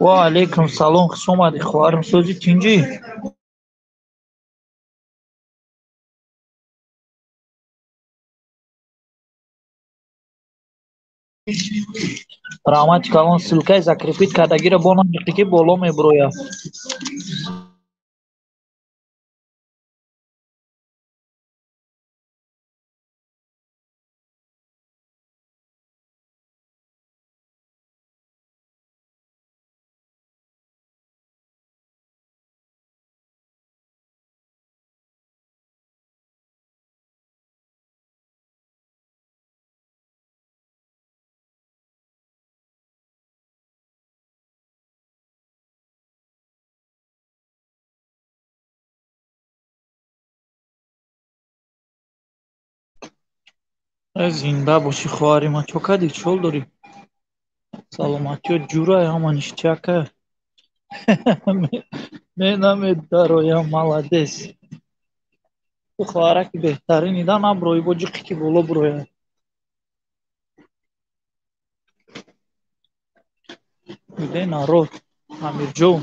Ва алейкум салом, хуш омадӣ, хоҳарам, сӯзи тинҷӣ? Раҳмати калон, ссылкаи закрепить кардагиро бо намеқӣ, ки боло мебурояд. Зинда бошӣ, хоҳари ман, чо кардӣ, чӣ ҳол дорӣ? Саломатиё ҷурай, ҳама ништяка. Менамедароям, молодец. Ту хоҳараки беҳтарини, да наброи, бо ҷиқи ки боло бурояд. Где народ? Амирҷон.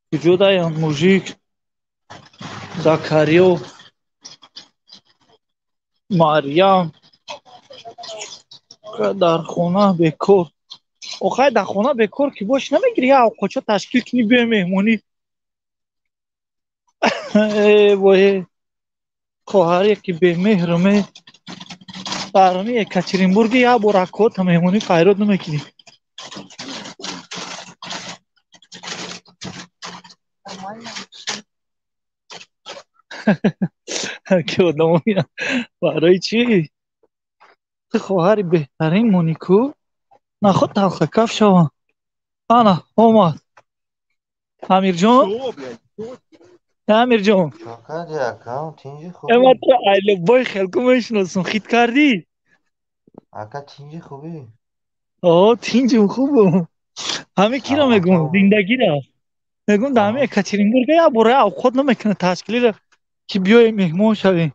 Куҷо даян мужик? Закариё. Марьям. Дар хона бекор. Охай, дар хона бекор ки бош, намегирӣ як овқоча ташкил кунӣ, биёй меҳмонӣ? Э вое, хоҳаре ки бемеҳруме, дар ҳами Екатеринбурги як бор акота меҳмонӣ файрод намекунӣ. Ки одамо барои чӣ? Ту хоҳари беҳтарин монӣ ку, наход талхакаф шавам. Ана омад Амирҷон, Амирҷон. Эма, ту айлабой хелку мешиносум, хит кардӣ? Ака, тинҷи, хубӣ? О, тинҷим, хубум. Ҳами киро мегум, зиндагира мегум, дар ҳами Екатеринбург як бора авқот намекунад ташкилира, ки биёем меҳмон шавем.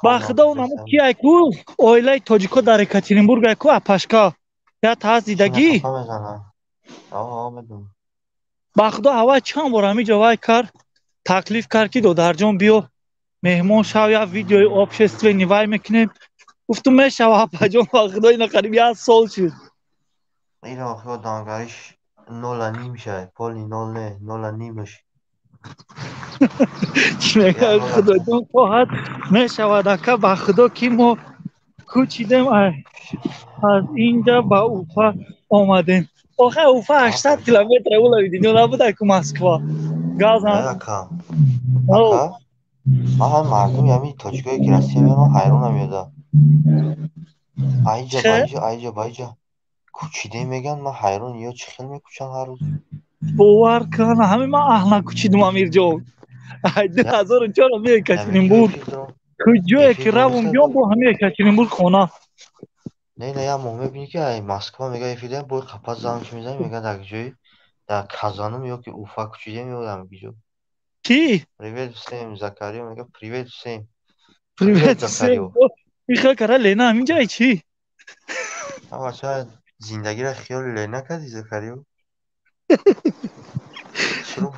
Ба худо, унамо ки айку оилаи тоҷико дар Екатеринбург айку, апашка я таз дидагӣ. Ба худо, ҳавай чанд бор ҳамиҷо вай кард, таклиф кард, ки додарҷон, биё меҳмон шав, як видеои общественный вай мекунем. Гуфтум, мешава, апаҷон. Ба худо, ина қариб як сол шуд. Нола ним шай, поли нол не, нола нимаш. Чӣ мегӯяд? Худоҷон хоҳад, мешавад, ака. Ба худо, ки мо кӯчидем аз инҷа ба Уфа омадем. Охай, Уфа 800 километр улавиди, набуда ку Москва. Газа ман ҳам мардуми ҳамин тоҷикое ки Россия меоянд, ҳайронам ёда. Айҷа баиҷа, айҷа баиҷа кӯчидем мегӯянд, ман ҳайрон, ё чӣ хел мекӯчанд ҳар рӯз? Бовар кун, ҳамин ман аҳлан кӯчидум, Амирҷон. 2004 ҳами Екатеринбург, куҷое ки равум биём, бо ҳами Екатеринбург хона. Не, не, як моҳ мебинӣ, ки ай Москва мега эфир, бой қапа занг ки мезанӣ, мега дар ҷои дар Казанум ё ки Уфа кӯчидем ё дар ҷо. Кӣ? Привет всем, Закариё мега, привет всем. Привет всем. Ихел кара, Лена ҳаминҷай чӣ? Бача, зиндагиро хиёли Лена кардӣ, Закариё? Шурӯъ.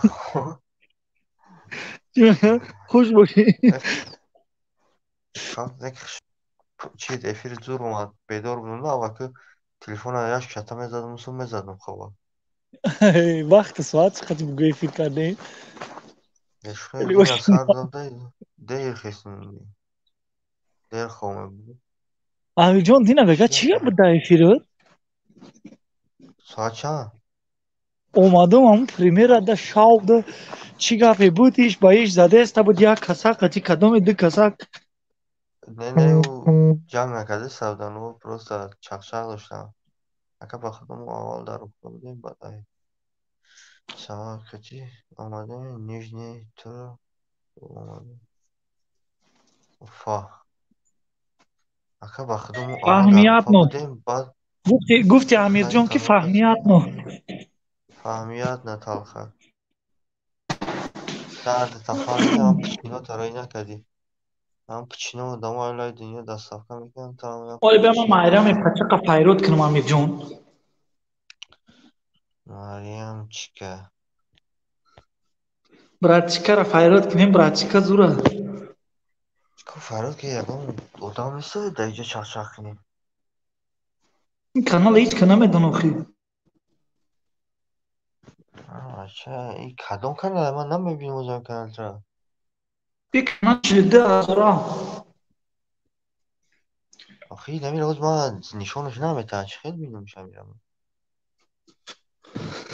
Хуш бошӣ. Чи эфири зур омад, бедор будам, аввал телефона яш чата мезадам, су мезадам хоба. Вақти соат чӣ қадр бугӯ эфир кардем? Дер хестем, дер хоб. Амирҷон, дина бега чӣ гап буд дар эфирот? Соат чанд? Омадам, ҳамун примерада шавда чӣ гапе буд, иш ба иш задаеста буд, як касак қати кадоме ду касак. Не, не, ӯ ҷанг накарда савдан, ӯ просто чақчақ доштам. Ака, ба худо, мо аввал дар Уфа будем, баъд ай савар кати омадем Нижний Тура, омадем Уфа. Ака, ба худо, мо аввал дар Уфа будем, баъд Гуфти, Амирҷон, ки фаҳмиятно. Фаҳмият на, талха. Дардата фаҳмидам, пичино тароӣ накардӣ. Ҳам пичино одамо айлаи дунё доставка мекунанд, там як Оли бема пичино. Майрами пачақа файрод кунам, Амирҷон. Марьямчика. Братчикара файрод кунем, братчика зура. Чико фарод ки ягон одам нест дар иҷо чахчах кунем. Ин канал ҳеҷ ка намедонам хи. Ача, и кадом канал? Ман намебинам озам каналтра. Ин канал 42 ҳазора. Охи намира ҳоз ман нишонаш наметаҳам, чӣ хел бинамш амирам?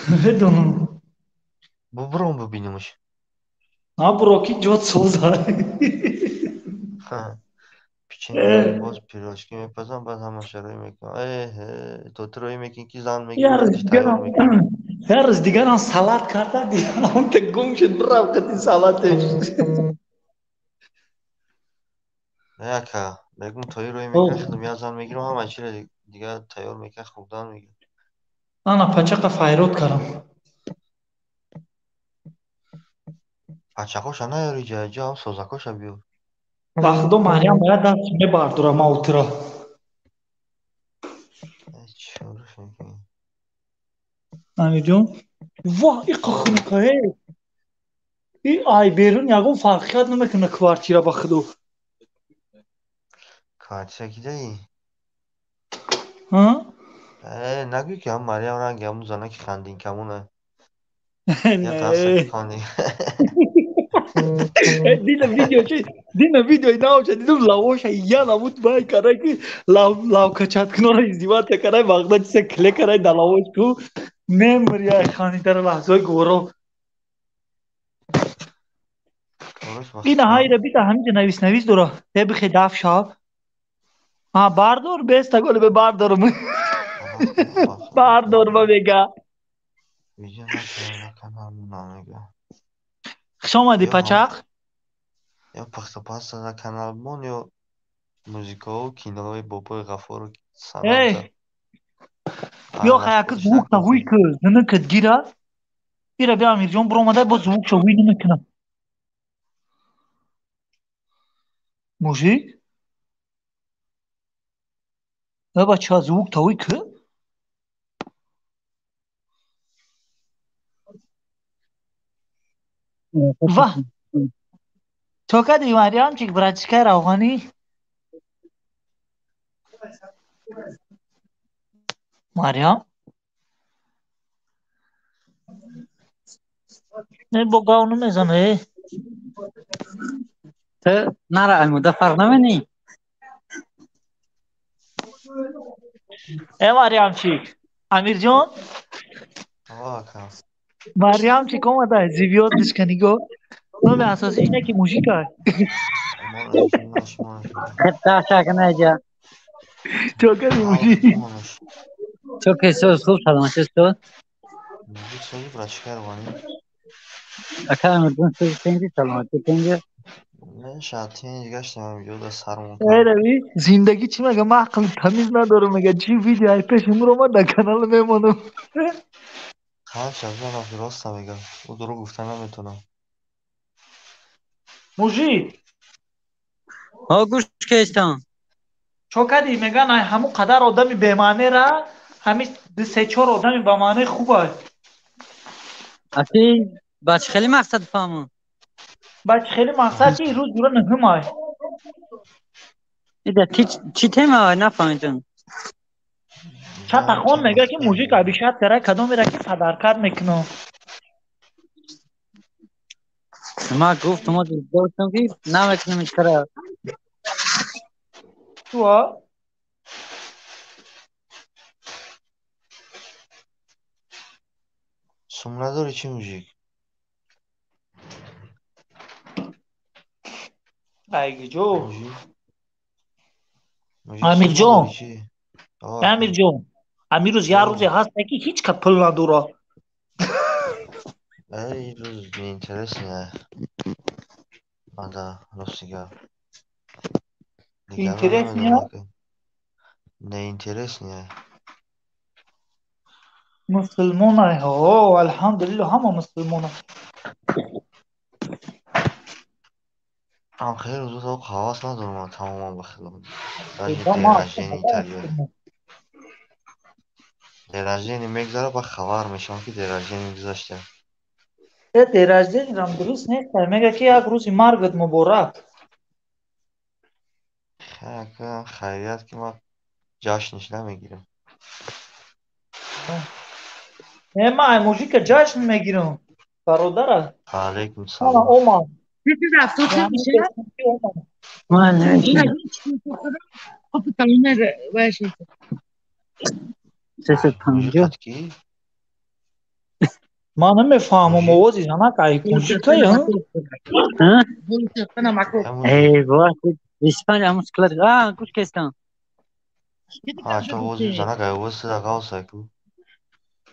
Намедонам. Бубуром бубинамш. Набуро ки ҷот соза. Печенье боз пирожки мепазам, баъд ҳамаша рӯй мекунам. Эҳе, то ту рӯй мекунӣ ки зан мегирӣ, худиш тайёр мекунӣ. Як рӯз дигарам салат карда, дидам та гум шуд, бирафт қати салатеш. Не ака, мегум тои рӯй мекунӣ, худам як зан мегирам, ҳама чиро дигар тайёр мекунам, хӯрдан мегирам. Ана пачақа файрод кардам. Пачақоша наёри ҷа, ҷо ҳам созакоша биёр. Ба худо Марьям бояд даст мебардора ма утра. Чорш мекунӣ? Амирҷон, воҳ, иқа хунука, э! И ай берун ягон фарқият намекунад квартира, ба худо. Квартира кидаӣ? Ҳа? Э, нагӯй ки ҳам Марьям ранги ҳамун занаки хандинкамона. Я даста Не. хандин. Дина видео чи? Дина видеои навша дидум, лавоша я намуд бай карай ки лав лавкачаткунора издеваться карай, вақта чиса кле карай да лавош ку мемри ай ханидара лаҳзаҳои гуворо. Кораш ба Ина худо. ҳайра бита ҳаминҷа навис навис дора. Э бихе даф шав. А бардор беста голи бе бардорум. Ба худо, ба худо. Бардор ба мега. Видео накунам, канал намега. Хуш омадӣ Ё ҳам пачақ. Ё пахтапаста на канал мон, ё музикаҳо, кинои бобои Ғафору Санамза. Эй, биё хаяки Ай, звук та ҳуй ки зинакат гира. Ира биё Амирҷон биромада бо звук ша ҳуй намекунам. Мужик? Э бача звук та ҳуй ки? Ваҳ, чо кардӣ Марьямчик, братчикаи равғанӣ? Марьям? Не бо гав намезана, э. Ту нара аймуда фарқ намени? Э Марьямчик, Амирҷон? О, ака. Марьямчик омада, звёздочка нигоҳ. Номи асосиш не ки мужика. Монаш, монаш, монаш. Даша наҷа. Чо кардӣ мужик? Монаш. Чо ки соз хуб саломатӣ соз. Мужик сози братчикаи равғанӣ. Ака Амирҷон сози тенҷи саломатӣ тенҷи. Не, шатин гаштам ҳаминҷо да сармон Э кам. рави, зиндагӣ чӣ мега, ман ақли тамиз надорам, мега чӣ видео ай пеши муромад дар канал мемонам. Қанча занам ки роста мегам. Ӯ дурӯғ гуфта наметавонам. Мужик, Ҳо гӯш кестам. чо кардӣ? Меган ай ҳамун қадар одами бемаънера ҳамин ду се чор одами ба маъне хубай. Аки ба чӣ хеле мақсад фаҳмам? Ба чӣ хеле мақсад чи рӯз ҷура нуҳумай. Ида ти чӣ тема вай нафаҳмидам. Чатахон мега ки мужик обещать кара кадомера ки подаркат мекунам. Ма гуфтам мо доштам ки намекунам ин кара. Чуа? Сум надорӣ чӣ мужик? Ай гиҷо? Мужик? Мужик сум Амирҷон, надорӣ чӣ? О, ака. Амирҷон, ҳамин рӯз як О. рӯзе ҳаста ки ҳеҷ ка пул надора. Э, ин рӯз неинтересный. Ада, рости гап. Дигарро Интересный? намедонам ака. Неинтересный. Мусулмонай, ҳо, алҳамдулилло, ҳама мусулмона. Ам хеле рӯзо ҳавас надорам ман тамоман ба хилоф. Даже день рождения Италия. День рождения мегзара, ба хабар мешавам, ки день рождения гузашта. Э, день рождения рам дуруст нест. Мега ки як рӯзи маргат муборак. Хайрият, ки ман ҷашниш намегирам. Э, ман ай мужика ҷашн мегирам. Бародара. Алейкум салом. Омад. Ман намедонам. 350. Ки? Ман намефаҳмам, овози занак ай мужика я? Эй, бова, 25 ҳамун склад. А, гӯш кестам. А, овози занак ай овози сида ғавса ку.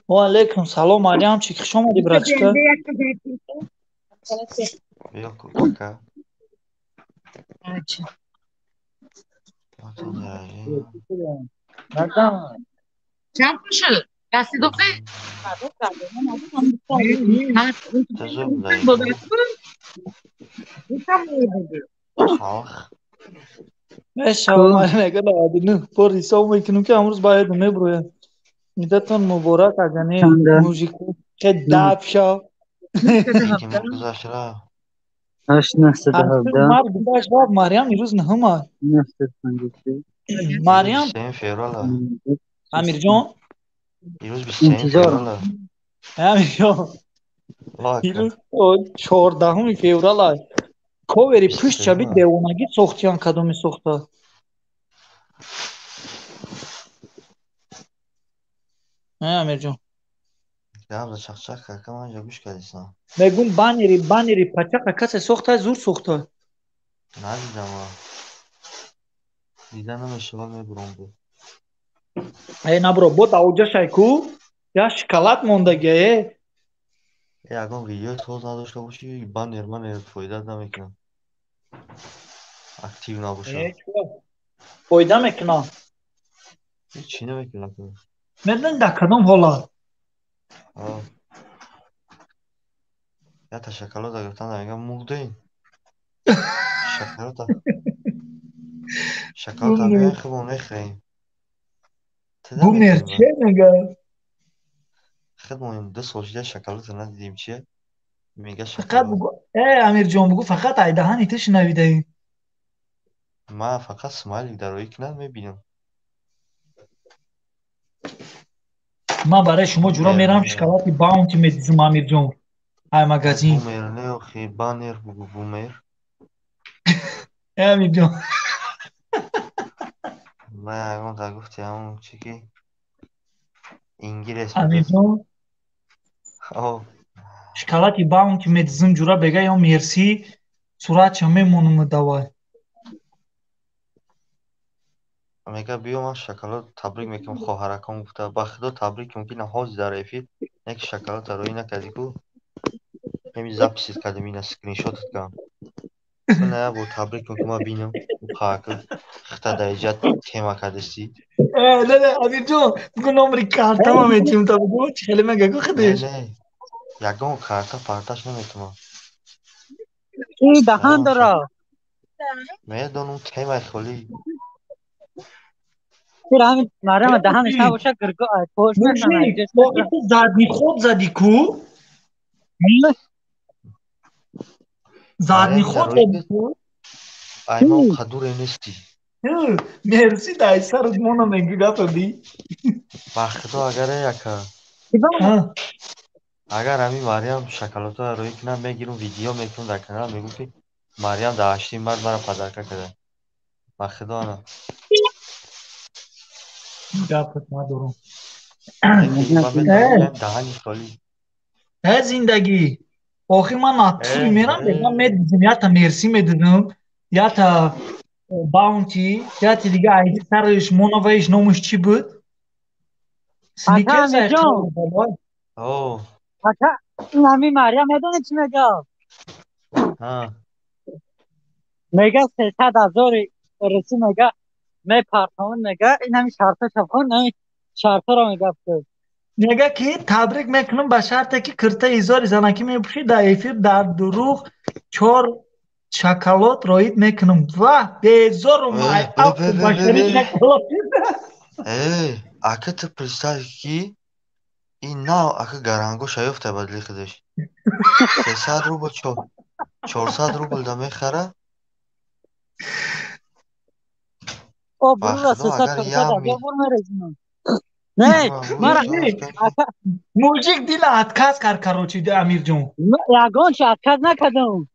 Ва алейкум салом, Марьямчик, хуш омадӣ, братчика. Биё ку, кака. Чанд пул шуд? Дасти духтӣ? Мешавам, мега 99 бор ҳисоб мекунем, ки амрӯз бояд меброяд. Идатон муборак, агане мужик хе даб шав. Ҳашт, нӯҳсаду ҳабдаҳ. Марг гузашт рафт, Марьям ирӯз нӯҳум аст. 953. Марьям, Амирҷон. Ирӯз 23 феврал. Амирҷон. Ирӯз 14 феврал аст. Ковери пушт чаби девонагӣ сохтиян, кадоми сохта. Амирҷон. Гап чақчақ кака, ман ҷо гӯш кардисам. Мегум, баннери пачақа касе сохта, зур сохта. Надидам. Дида намешавад, мебурам бо. Э, набро, бо давоҷашай ку? Я шоколад мондаги, э. Ягон видеои соз надошта бошӣ, баннер манер фоида намекунад. Актив набошад. Фоида мекунад. Ҳеҷ чӣ намекунад. Медонӣ дар кадом ҳолат? Ята шоколада гирифтан, мегам мурдем. Шоколада. Шоколада биёй, хубо мехӯрем. Бумер че мега? Худмон 2 сол шуда шоколада надидем, чия? Мега. Фақат бугу, э, Амирҷон, бугу, фақат ай даҳани ту шунавидаем. Ман фақат смайлик дар рӯи кунад мебинам. Ман барои шумо ҷура мерам, шоколади Баунти медизм, Амирҷон. Ай магазин. Бумер не, охи, баннер бугу, бумер. Э, Амирҷон. Ман ягон та гуфти ҳамон чи ки ингилис. Амирҷон. Шоколади Баунти медизм, ҷура бега ё мерси, суратша мемонам, давай. Мега, биё, ман шоколад табрик мекунам, хоҳаракон гуфта, ба худо табрик кун, ки на ҳози дар эфир не ки шоколад рӯӣ накардӣ ку, ҳеми записит кардем, ина скриншотат кардам. На, як бор табрик кун, ки ман бинам, хака хита дар иҷа тема кардисти. Э, не, не, Амирҷон, бугу, номери картама метиҳум, та бугу, чӣ хеле мега ку худиш. Не, ягон карта парташ наметавонам. Ки даҳан дора? Медонам, темаи холӣ. Ҳамин Марьяма даҳанаш набоша, гирго пош. Задний ход зади ку? Задний ход зади ку? Ай, ман қадуре нести. Мерси, дай сарат мона меги, гапа би. Ба худо, агар яка агар ҳамин Марьям шоколадҳоро рӯӣ кунам, мегирам, видео мекунам дар канал, мегӯм, ки Марьям дар ҳашти март мара подарка карда. Ба худо, ана. Гапат надорам. Даҳани холӣ. Э, зиндагӣ. Охи, ман натури мерам, бегам медизм, ята мерси медидам, ята Баунти, ята дига айди сараш моноваиш номаш чӣ буд? Сникерс. Ака, ин ҳамин Марьям медонӣ чӣ мега? Мега, 300 000 русӣ мега, мепартовон, мега, ин ҳамин шарта шабхон, ҳамин шартаро мега. Мега, ки табрик мекунам ба шарте, ки киртаи изори занакӣ мепӯшӣ, дар эфир дар дурӯғ чор Шоколад роид мекунам. Ва безорум ай ақл башари шоколад. Э, ака ту представь ки ин нав ака гарангоша ёфта бадли худаш. 300 рубл 400 рубл да мехара. О, бура 300 400 бор мерезинам. Не, мара мужик дила отказ кар, короче, Амирҷон. Ягон чи отказ накардам.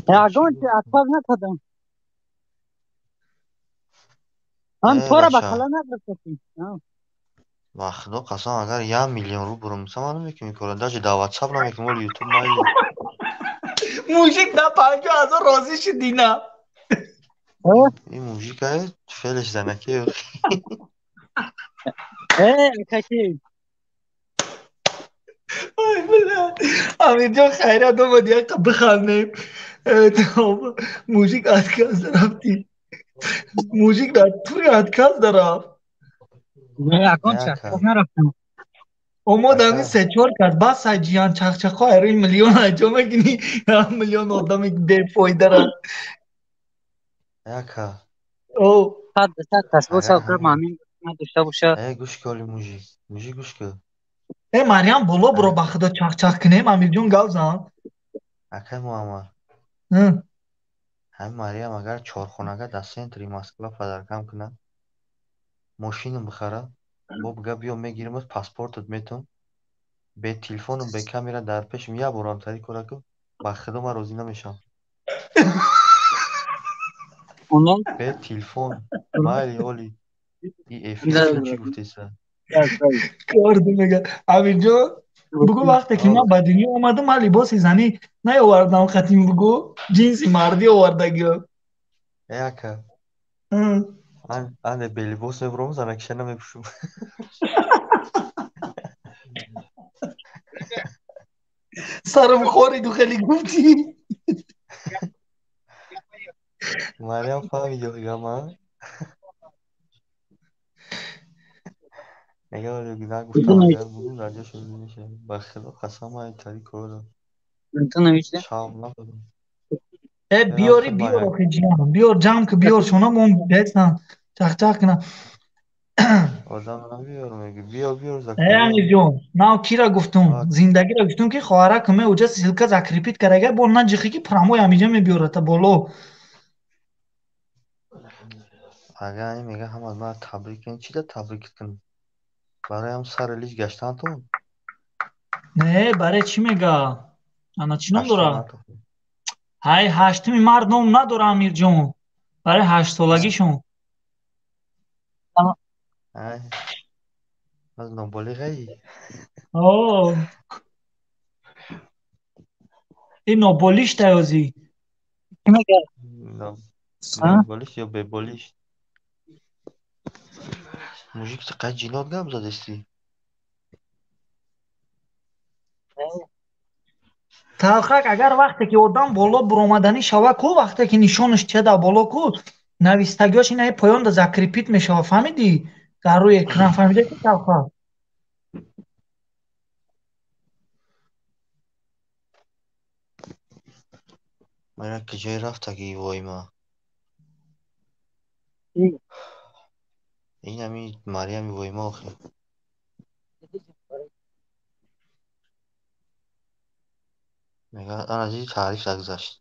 Ягон чи отказ накардам. Ҳам тора ба кала нагирифтем. Ба худо қасам, агар 1 миллион рубл мусам, ман намекунам ин кора. Даже дар WhatsApp намекунам, оли YouTube майли. Мужик на 50 000 розӣ шуди на. Ин мужик ай фелеш занаке. Э, каки. Ай, бля. Амирҷон, хайрат омад, яқа бихандем. Мужик отказ рафти. Мужик дар тури отказ дарафт. Ягон чи отказ нарафтам. Омад ами се-чор кард. Бас ай ҷиян чақчақо айрӯи миллион айҷо мекунӣ. 1 миллион одами бефоидара. Яка. О. 100% кас боша, ҳамин дошта боша. Э, гӯш ки оли мужик. Мужик, гӯш ки. Э, Марьям, боло буро, ба худо, чақчақ кунем, Амирҷон гап зан. Акай Муҳаммад. Ҳамин Марьям агар чорхонага дар центри Москва подаркам кунад, мошинам бихара, бо бига биё мегиримат, паспортат метум, бе телефону бе камера дар пешам як борам тари кора кун, ба худо ман розӣ намешавам. Бе телефон, майли оли и эфир чӣ гуфтеса? Корду мега. Амирҷон, бугӯ, вақте ки ман ба дунё омадам, ман либоси занӣ наёвардам хатим, бугӯ, ҷинси мардӣ овардагиам. Э, ака. Ане белибос мебурам, занакиша намепӯшум. Сарам хориду хеле гуфтӣ. Марьям фаҳмид гама. Мега нагуфтам, агар бугӯ дар ҷош розӣ мешавам. Ба худо қасам, ман тари кора шавқ надорам. Э, биёри, биёр, охи ҷиям, биёр, ҷамъ ки, биёр шона, мон бесан чақчақ кунам. Одам набиёр меги, биё, биёр. Э, Амирҷон, нав кира гуфтум, зиндагиро гуфтум, ки хоҳара ме уҷа ссылка закрепить карага, бо наҷихи ки прямой амиҷа мебиёрата боло. Агар ин мега ҳамад мара табрик кунед, чӣ да табрик кунем? Бароям сари лич гаштантон? Не, барои чӣ мега? Ана чӣ ном дора? Ҳай, ҳаштуми март ном надора, Амирҷон. Барои ҳаштсолагишон. Аз ноболиғаи? О. Ин ноболиш таёзӣ. Ноболиш ё беболиш? Мужик, ту қай ҷинот гап задестӣ? Талхак, агар вақте ки одам боло буромаданӣ шава ку, вақте ки нишонаш чия дар боло ку, навистагиҳош инаи поёнда закрепить мешава, фаҳмидӣ? Дар рӯи экран, фаҳмида ки, талхак? Мара куҷое рафтаги воима? Ин ҳами Марьями воима охи. Мега ана диди, таъриф нагузашт.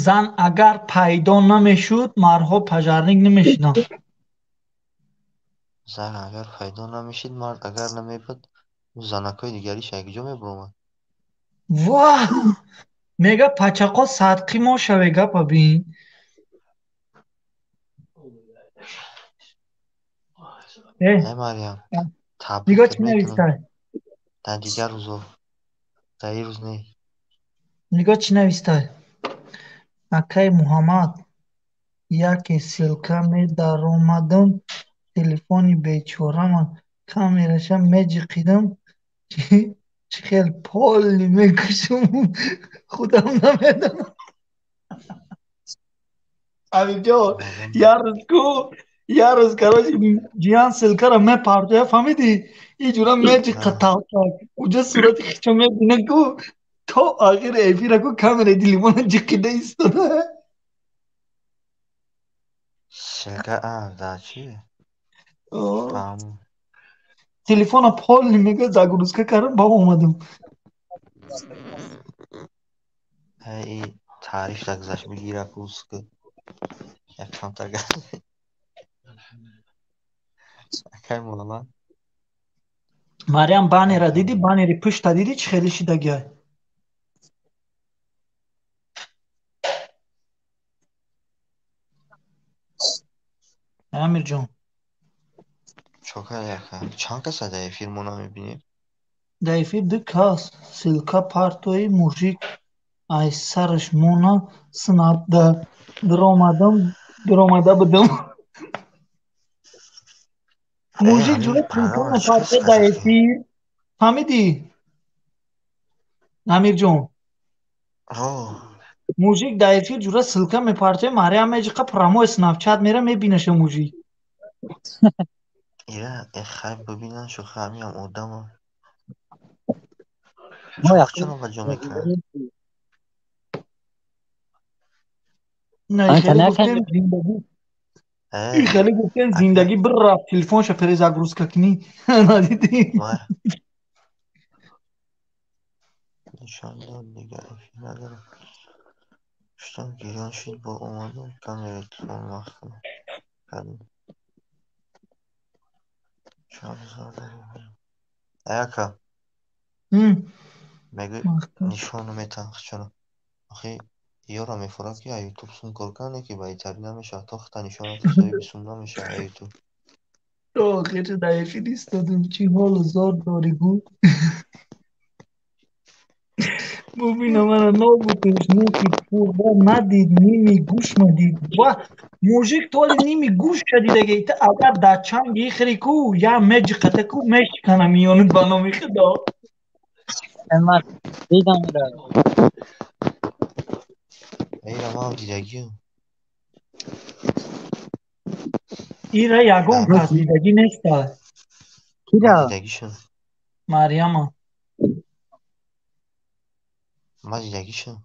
Зан агар пайдо намешуд, мардҳо пожарник намешуданд. Зан агар пайдо намешид, мард агар намебуд, занакҳои дигариш якҷо мебуромад. Ва мега пачақо садқи мо шаве, гапа бин. Э, Марьям, нигоҳ, чӣ навистай. Дар дигар рӯзо, дар ин рӯз не. Нигоҳ, чӣ навистай. Акай Муҳаммад, яке ссылка медаромадам, телефони бечораман камераша меҷиқидам, чӣ хел поли мекушам, худам намедонам. Амирҷон, як рӯз ку, як рӯз, короче, ҷиян ссылкаро мепартоя, фаҳмидӣ? Иҷура меҷиқа талқак. Уҷа сурати хичо мебина ку то охири эфира ку камераи телефона ҷиқида истода. Ссылка да чи? Фаҳмам. Телефона полный мега загрузка кардам, ба омадам. Эй, таъриф дагзашт бигира куска. Як камтар гап. Акай Муҳаммад. Марьям баннера диди, баннери пушта диди, чӣ хеле шидагиай? Амирҷон. Чокар яка. Чанд каса дар эфир мо намебинем? Дар эфир ду кас. Ссылка партои мужик ай сараш мона снап да даромадам, даромада будам. Мужик ҷура телефона парто дар эфир. Фаҳмидӣ? Амирҷон. Мужик дар эфир ҷура ссылка мепартои, Марьям меҷиқа прямой снапчат мера мебинаша мужик. Ира, хай бибинан шуха ҳамиам одама. Чаро ба ҷо мекунад? Не, хеле гуфтем зиндагӣ. Хеле гуфтем зиндагӣ бирафт телефонша перезагрузка кунӣ. Надидӣ? Нишон дод дигар эфир надорам. Штам гирён шид бо омадам камераи телефон махкам кардам. Аяка. Мегӯй нишону метан хичоно. Охи ёро мефурад ки ютуб сум кор кардане ки ба итари намешавад. То хата нишонат соҳиби сум намешавад ютуб. Охир дар эфир истодем, чӣ ҳолу зор дорӣ гӯ? Бубина мана нобудеш нуки пурра надид, ними гӯш надид. Ва мужик толи ними гӯша дидаги. Агар дар чанг ихри ку, я меҷиқата ку мешикана миёнат ба номи Худо. Ман дидам ира. Ира ман дидагиам. Ира ягон кас дидагӣ неста. Кира? Дидагишам. Марьяма. Ман дидагишам.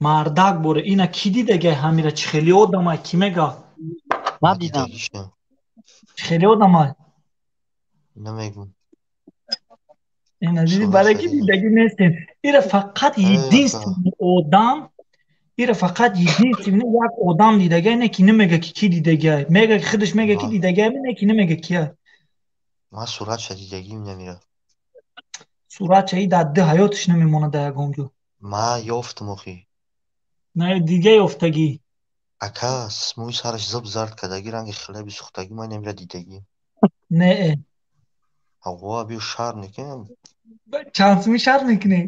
Мардак боре ина ки дидагай ҳамира чӣ хели одамай ки мега? Ман дидам. Чӣ хели одамай? Намегӯм. Ина диди барои ки дидагӣ нестем. Ира фақат единственный одам, ира фақат единственный як одам дидагай, не ки намега ки ки дидагай. Мега ки худаш мега ки дидагай, не ки намега кия. Ман суратша дидагим намира. Суратша и дар ду ҳаёташ намемонад дар ягон ҷо. Ман ёфтам охи. Не, дига ёфтагӣ. Ака, мӯи сараш зиб зард кардагӣ, ранги хлеби сӯхтагӣ, ман намира дидагим. Не. Ҳаво, биё шар мекунем. Чанд сумӣ шар мекунем?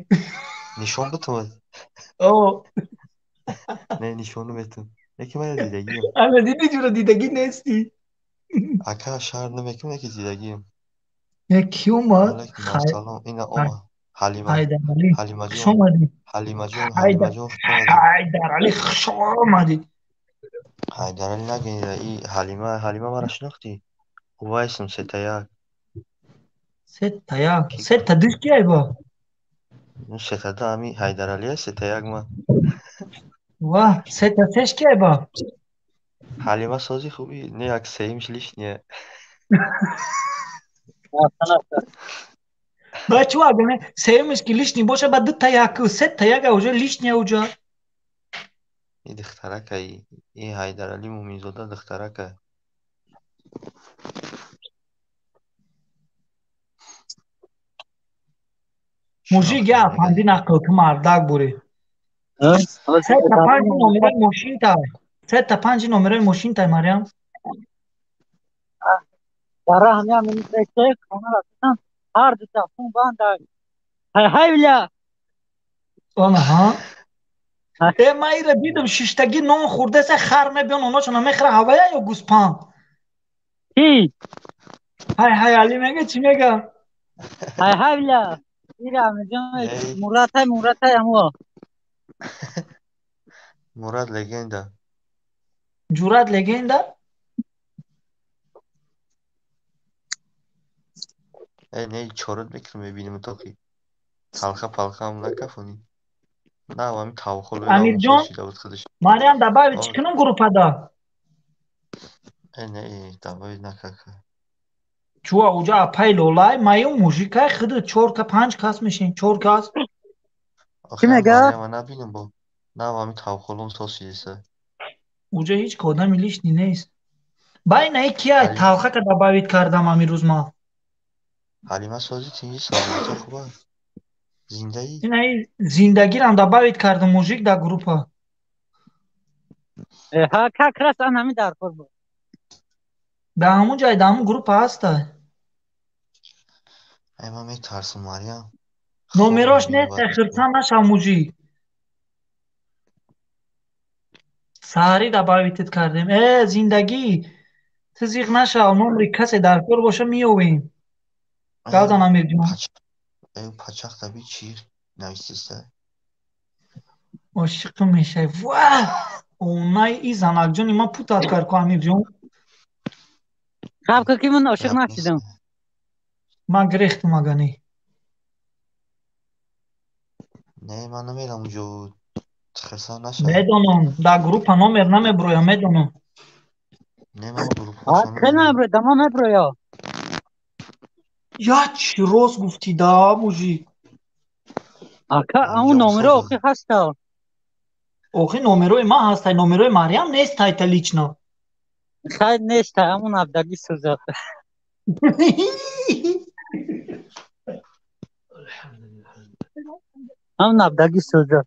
Нишон битумад. О. Не, нишон наметум. Яке ман дидагиам. Ана диди ҷура дидагӣ нестӣ. Ака, шар намекунем, яке дидагиам. Не, ки омад? Салом, ина омад. Ҳалима. Ҳайдаралӣ. Ҳалимаҷон. Хуш омадӣ. Ҳалимаҷон, Ҳалимаҷон, хуш омадӣ. Ҳайдаралӣ, хуш омадӣ. Ҳайдаралӣ нагӯ, и Ҳалима, Ҳалима маро шинохтӣ? Увайсам сета як. Сета як. Сета душ ки айба? Ну, сета ду ами Ҳайдаралӣ аст, сета як ман. Ва, сета сеш ки айба? Ҳалима сози хуби, не як сеимш лишнее. Ба чӣ агар не сеюмиш ки лишний боша, ба дута як, сета як уже лишняя уже. И духтарака, и Ҳайдаралӣ Муминзода духтарака. Мужик я афанди нақл ки мардак бурӣ. Сета панҷ номераи мошинтай. Сета панҷ номераи мошинтай, Марьям. Дар раҳ ҳамя минитресе, хона рафтам, ҳар ду тафун банда. Ҳай ҳай бля. Анаҳа. Э, ман ира дидам, шиштагӣ нон хӯрдаса хар мебиён, оношона мехӯра ҳавая ё гӯспанд? Ки? Ҳай ҳай Али мега, чӣ мега? Ҳай ҳай бля. Ира Амирҷон, Мурат ҳай, Мурат ҳай ҳамо. Мурат легенда. Ҷурат легенда? Э, не, чорот мекунам, мебинем то ки талха палхаам накафонӣ. На, ҳамин тавхол Амирҷон, шида буд худаш. Мариам добавить чӣ кунам группада? Э, не, добавить накака. Чуа уҷа апай лолай, маю мужикай худ чор ка панҷ кас мешин, чор кас. Охи мега? Мариама набинам бо. На, ҳамин тавхолом сос шидиса. Уҷа ҳеҷ ка одами лишний нест. Байна и кия Ҳалима. талха ка добавить кардам ҳамин рӯз ман. Ҳалима сози тинҷи саломатӣ хуба. Зиндаӣ? Инаи зиндагирам добавить кардам мужик дар группа. Ҳа, как раз ан ҳамин даркор буд. Дар ҳамун ҷай, дар ҳамун группа ҳаста. Ай, ман метарсам, Мариам. Номерош Хоб нест, мебинам баъд. хирсан нашав мужик. Саҳарӣ добавить кардем. Э, зиндагӣ, ту зиқ нашав, номри касе дар кор боша меёвем. Гавдан Амирҷон. Э, пачах таби чӣ нависиста? Ошиқим мешавӣ. Ва! Онай и занакҷони ман путат кард ку Амирҷон. Хаб ки ман ошиқ Гап нашидам. нест. Ман гирехтум агани. Не, ман намерам унҷо. Хирсан нашав. Медонам, дар группа номер намеброям, медонам. Не, ман Ҳа, группаҳошо хел намедонам. намеброя, дама меброя. Я чӣ рост гуфтӣ да, мужик. Ака, амун Ҳаминҷо номеро соза. охи ҳаста. Охи номерои ман ҳастай, номерои Мариам нест тайта лично. Хайр неста, амун абдагӣ сӯза. Амун абдагӣ сӯза.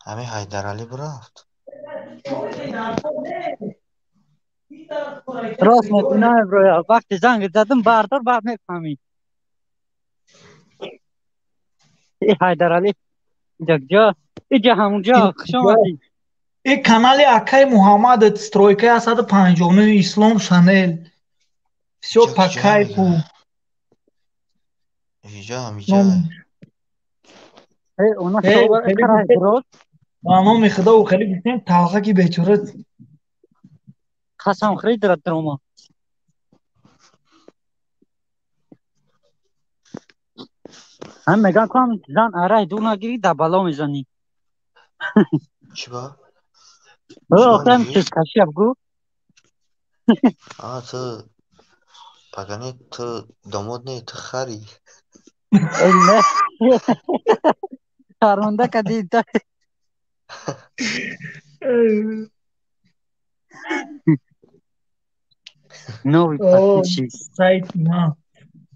Ҳамин Ҳайдаралӣ бирафт. Рост мегӯ, намеброя. Вақте занг задам, бардор, баъд мефаҳмӣ. И Ҳайдаралӣ иҷа куҷо? Иҷа ҳамунҷо, хуш омадӣ. И канали акай Муҳаммад стройка 159 Ислом Шанел. Всё Иҷа по куҷо кайфу. мега? Иҷа ҳамиҷа. Э, она Э, шова хеле карай гуфтем, рост. ба номи Худо хеле гуфтем талха ки бечора. Қасам хӯрӣ дара дрома. Ҳам меган ку ҳам зан арай ду нагирӣ да бало мезанӣ. Чӣ ба? Э, Чӣ ба охи ҳам мужик? чизкашӣ абгӯ. А, ту пагане ту домод не, ту хари. Э, не. Шарманда кардӣ. Новый О, подписчик. сайт ман.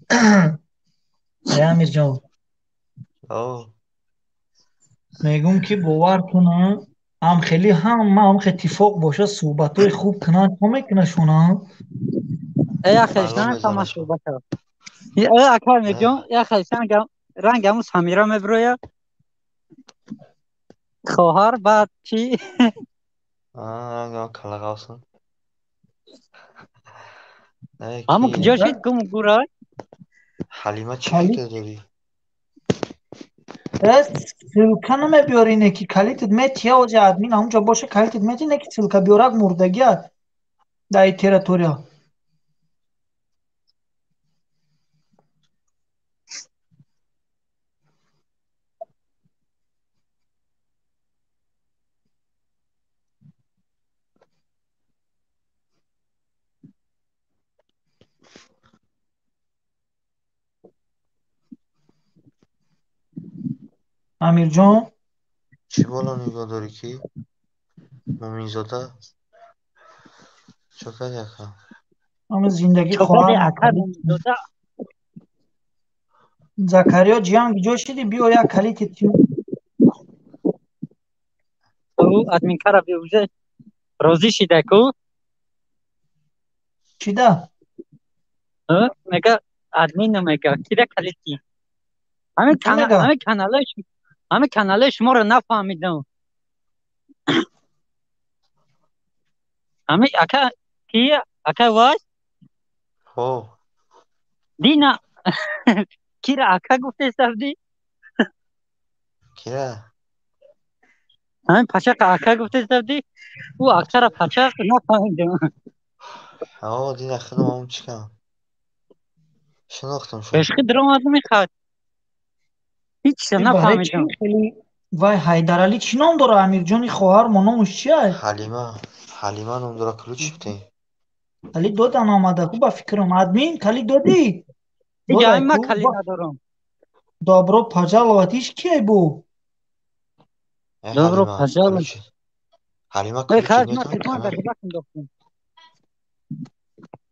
Э, Амирҷон, О, мегӯм ки бовар кунам, ам хеле ҳама ам хе иттифоқ боша, суҳбатҳои хуб кунанд, чо мекунашона? Э, я бало хелишна фама мезанашон. суҳбата. Э, ака Не, Амирҷон, я хелишна ранг ҳамун Самира меброя. Хоҳар баъд чӣ? а, рангам калағавсун. Не, Ҳамун ки куҷо шид гум гурай? Ҳалима чӣ Калит фикр дорӣ? Э, ссылка намебиёри не ки калитит метия оҷа админ ҳамунҷо боша калитит мети не ки ссылка биёрак мурдагиа дар и территория. Амирҷон, Чӣ боло нигоҳ дорӣ ки? Муминзода? Чо карди ака? ҳама зиндагӣ Чо карди хоҳар ака Муминзода? Закариё ҷиям куҷо шидӣ? Биё як калити тим. Ӯ админкара биӯзе розӣ шида ку? Чида? Ҳа, мега админ мега кира калити. Ҳамин Чӣ мега? ҳамин каналаи ҳамин каналаи шуморо нафаҳмидам. Ҳамин ака ки ака вай? Ҳо, Дина кира ака гуфтесавди? кира? Ҳамин пачақа ака гуфтесавди? Ӯ акара пачақ нафаҳмидам. Ҳо, дина худам ҳамун чикам. Шинохтам шо. Бешхи даромадам мехад. Ҳеч чиза Барои чӣ нафаҳмидам. хеле вай Ҳайдаралӣ чӣ ном дора? Амирҷони хоҳар мо номаш чия? Ҳалима. Ҳалима ном дора, ключ битен. Калид додан омада ку ба фикрам. Админ калид додӣ? Иҷа Додай ма ку. калид надорам. Добро пожаловать. Иш кияй бу? Э, Добро Ҳалима, пожаловать. ключ. Ҳалима Э, ключ каш ма метан телефон канал. дар ҷибакам доштам.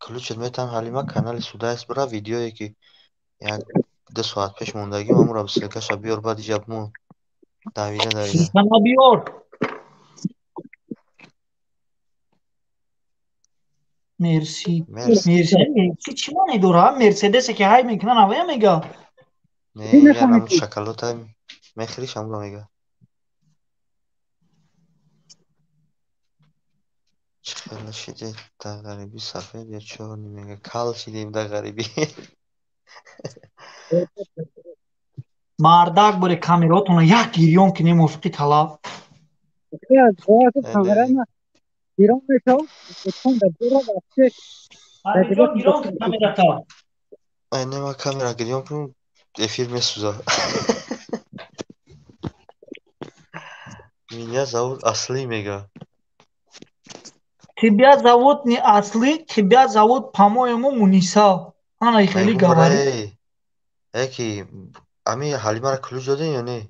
Ключ метан Ҳалима канали Судайс бира видеое ки як ду соат пеш мондагим ҳамура ссылкаша биёр баъд иҷа мо давида давида. Ссылка набиёр. Мерси. Мерси. Мерси. Мерси чӣ маъне дора? Мерседесе ки ҳай мекунан авая мега. Не, Чӣ яр мефаҳмӣ ҳамун ту? шоколада мехӯриш ҳамура мега. Чӣ хела шиде дар ғарибӣ сафед ё чёрный мега. Кал шидем дар ғарибӣ. Мардак боре камеротона як гирён кине мувофиқи талаб. Аз Э, камера не. ма гирон мешавад, телефон дар ҷора вообще дар Амирҷон ҷибакам гирён доштам. кун камерата. Э, не, ма камера гирён кунам эфир месӯза. Меня зовут Асли мега. Тебя зовут не Асли, тебя зовут, по-моему, Муниса. Ана хеле Мегум говори. бира э ки ами Ҳалимаро ключ додем ё не?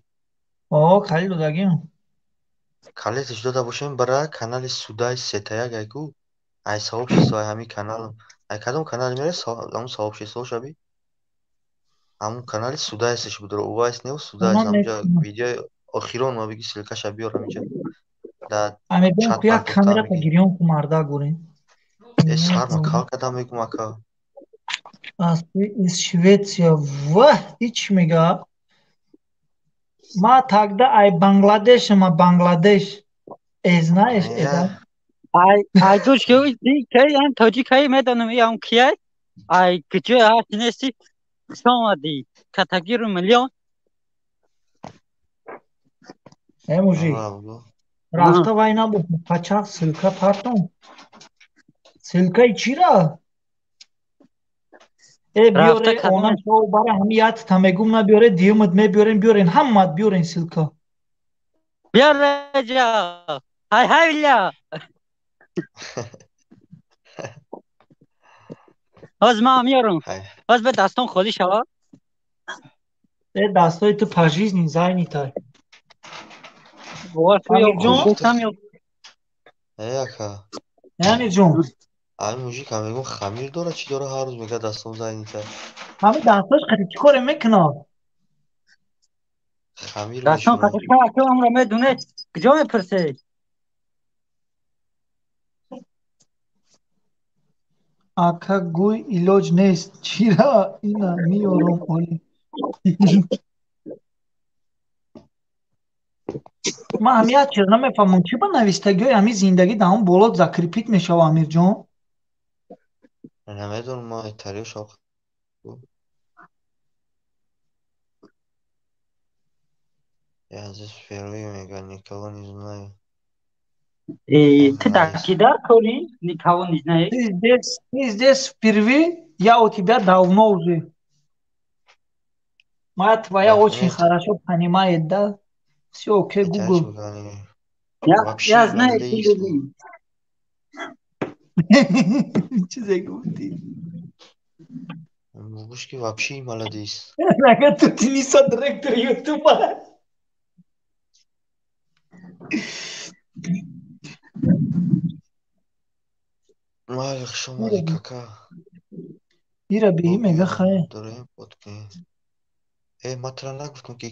О, калид додагим. Калидаш дода бошем бира канали Судай сетаяк айку. Ай сообщество ай ҳамин канал. Ай кадом канале мере ҳамун сообщество шаби? Ҳамун канали Судайсаш будро. Увайс не Судайс Ман ҳамҷа мекунам. видеои охирон ма биги ссылкаша биёр ҳаминҷа. Дар Амирҷон чат ку як партофта камерата меги. гирён ку мардак бурем. Э сар ма кал кадам мегум ака. Асли из Швеция. Ваҳ, ич мега. Ма тогда ай Бангладеш, ма Бангладеш. Э, знаешь, Не, э, да? Ай, ай гӯш ки ки ам тоҷикаи медонам и ам кияй. Ай куҷо ҳаст нести хуш омадӣ. Катагиру миллион. Э, мужик. ҳамура бугу. Рафта вай набуд. Пачақ ссылка партом. Ссылкаи чира? Э, Рафта биёре, она кадом шоу бара ҳами ят та мегум набиёре, диюмат мебиёрем, биёрен, ҳамат биёрен ссылка. биёр ҷа. Ҳай ҳай ля. Ҳоз ман меёрам. Ҳай. Ҳоз ба дастон холӣ шава. Э, дастои ту по жизни занятай. Бовар ку ё Амирҷон? гуфтам ё Э ака. Э, Амирҷон, Ами мужик ҳам мегум хамир дора чӣ дора ҳар рӯз мега дастом занятай. ҳами дастош қати чӣ коре мекунад? Хамир дастон мешӯрад. қати ка амро медонед. Куҷо мепурсед? Ака гӯй илоҷ нест. Чира ина меёрам оли. Ман ҳами як чиз намефаҳмам. Чӣ ба навистагиҳои ҳами зиндагӣ дар ҳамон боло закрепить мешава, Амирҷон? Намедонам ма тариқ шавқ. Я здесь впервые мега никого не знаю. Э, ты Ай, дар ки дар кори? Никого не знаешь. Ты здесь впервые, я у тебя давно уже. Моя твоя очень хорошо понимает, да? Все, окей, Это Google. Я, Вообще я знаю, ты молодец. люби. Чизе гуфтӣ? Бабушки вообще молодец. Ага, тут Ниса директор Ютуба. Майли хуш омадӣ кака. Ира биҳӣ мега хай. Дорем подки. Э, ма тра нагуфтам ки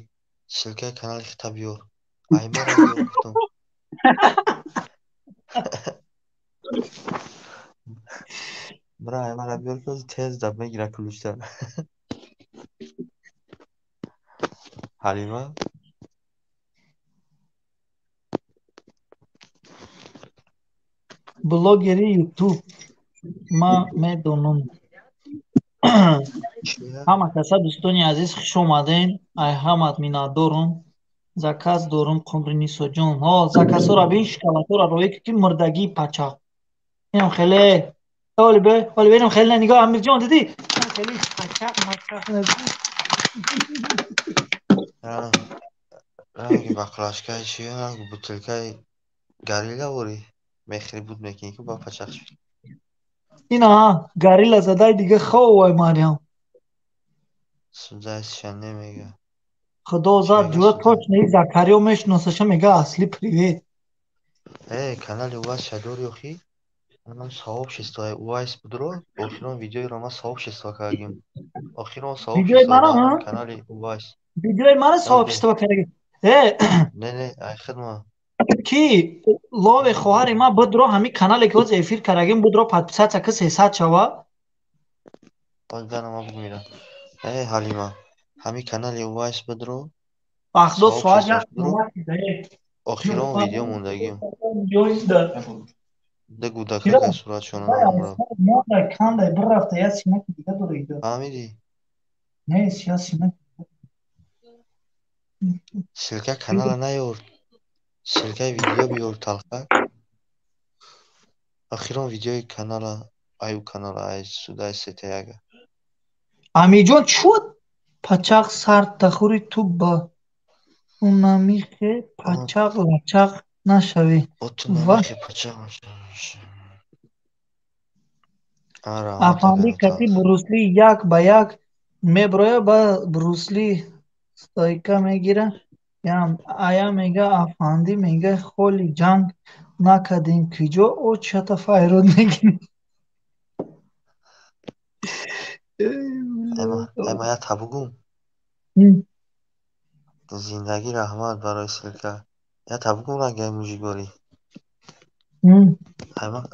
ссылкаи канали хита биёр. Ай мара биёр гуфтам. Бра, ай мара биёр ки тез даб мегира ключта. Ҳалима? Блогери Ютуб. Ма медонам. Чия? Ҳама каса дӯстони азиз хуш омадем. Ай ҳамат миннатдорум. Заказ дорум Қумри Нисоҷон. Ҳо, заказҳоро бин, шоколадҳоро роӣ ки мурдагии пачақ. Инам хеле Оли бе, оли бенам хеле нигоҳ Амирҷон дидӣ? Хеле пачақ мачақ надидӣ. Ранги баклажкаи чи, ранги бутылкаи горилла ворӣ мехӯри буд мекунӣ ку ба пачақ шуд. Ина горилла задай дига ховай Марьям. Судайсша немега. Худо зад ҷура точно и Закариё мешиносаша мега асли привет. Э, канали Увайс дори охи? Манам сообщество Увайс будро, охирон видеоиро ман сообщество кардагим. Охирон Видеои сообщество мана, дар ҳа? канали Увайс. Видеои мана сообщество кардагим. Э, Не, не, ай хидма. Ки лове хоҳари ман будро ҳамин канале ки ҳозир эфир кардагим будро подписаться ки 300 шава. Боз бана ман бугмира. Э, Ҳалима, ҳамин канали Увайс будро. Вахдо соат Сообщество як будро. Охирон видео мондагим. Ду гудака суратшона намурав. Кандай бир рафта я симаки дига дора иҷо. Фаҳмидӣ? Не, я симаки. Ссылка канала наёр. Ссылкаи видео биёр талха. Охирон видеои канала аю канала ай судай сетаяга. Амирҷон чӯ пачақ сард дахӯри ту ба унамихе пачақ лачақ нашавӣ. Оту Ва намихе пачақ нашавӣ. А раҳмат Афанди агану кати талх. Брусли як ба як меброя ба Брусли стойка мегира. Ая мега афанди мега холи ҷанг накардем киҷо очата файрод мегирем. Айма я та бугум. Зиндагӣ раҳмат барои ссылка. Я та бугум ранги мужикорӣ.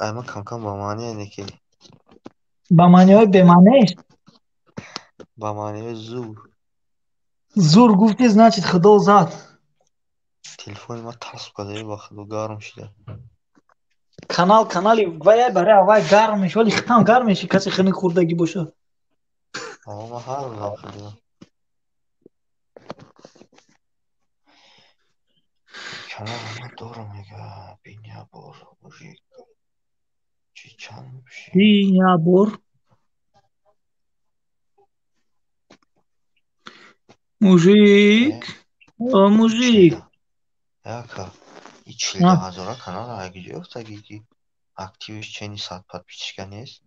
Айма камкам ба маъние не ки. Ба маъниҳои бемаънеш? Ба маъниҳои зур. Зур гуфти, значит худо зад. Телефони ман тасб карда ба худо гарм шуда. Канал канали вай барои аввай гарм меши, вале хитам гарм меши касе хунук хӯрдагӣ бошад. Аво ман ҳар рӯзам хӯрдам. Канала ман дорам мега биня бор мужик. Чи чанд мепӯшӣ? Биня бор. Мужик. О мужик. Яка. И чилда ҳазора канала ай куҷо ёфтагӣ ки активиш чени 100 подписчика нест?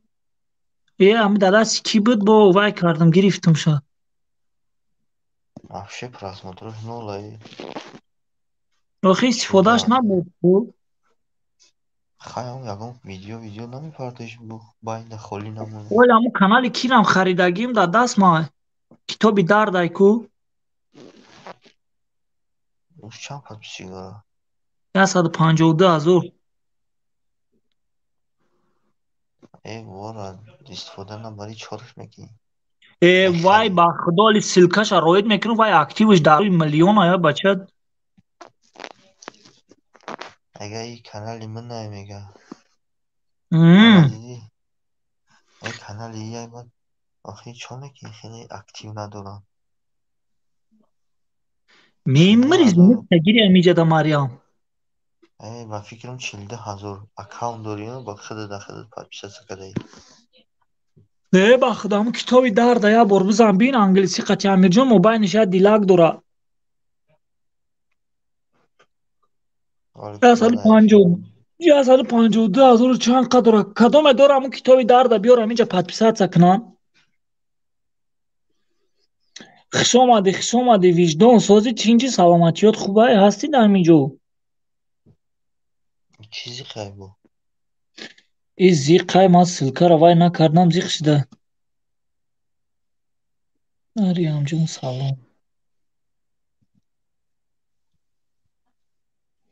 Э, ами дадасти кӣ буд бо вай кардам гирифтамша. Вообще просмотров ноль ай. Охи истифодааш набуд. Хай ам ягон видео намепартоиш байнда холӣ намонад. Оли ҳамун канали кирам харидагим дар даст ма китоби дардай ку. Уш чанд подписчик дорад? 152 ҳазор. Э, вора истифода набарӣ чорш мекунӣ. Э, вай ба худо оли ссылкаша роид мекунам вай активш дар миллион ая бача. Ага и канали ман най мега. Дидӣ? Э канали яй ман охи чо мекунӣ хеле актив надорам. Мемири гири амиҷада Марьям. Э, ба фикрам 42 ҳазор аккаунт дорӣ ба худат да худат подписаться кардаӣ. Не, ба худо ҳамун китоби дарда як бор бизан бин англисӣ қати Амирҷон мобайниш як дилак дора. 152 ҳазору чанд қа дора. Кадоме дора ҳамун китоби дарда биёрам инҷа подписаться кунам. Хуш омадӣ, хуш омадӣ, виҷдон сози тинҷи саломатиёт хубай ҳастӣ дар ҳамин ҷо? Чӣ зиқай бо? И зиқай ман ссылкаро вай накардам зиқ шуда. Марьямҷон салом.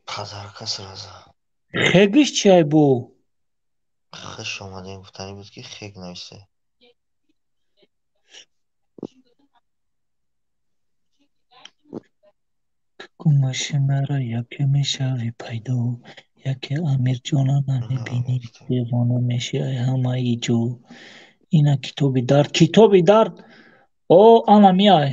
Пазарка сразу. Хегиш чиай бо? Хуш омадем гуфтанӣ буд ки хег нависе. Гумаши маро яке мешавӣ пайдо, яке Амирҷона намебинӣ, девона меши ай ҳамаи ҷо. Ина китоби дард, китоби дард. О, ана миай.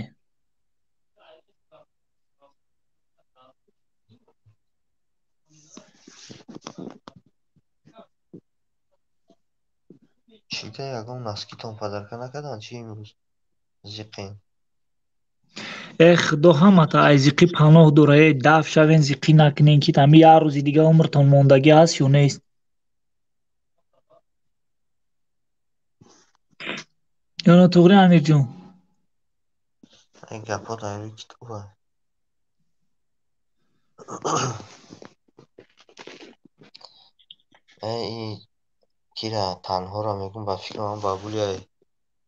Чида ягон наскитон падарка накардан чи имрӯз? Зиқен. Э худо ҳамата ай зиқӣ паноҳ дора, э даф шавен зиқӣ накунен ки ҳами як рӯзи дига умртон мондагӣ ҳаст ё нест. Ё нотуғри Амирҷон? Ай гапҳо дар рӯи китоба. Э и кира танҳоро мегӯм ба фикри ман бабулия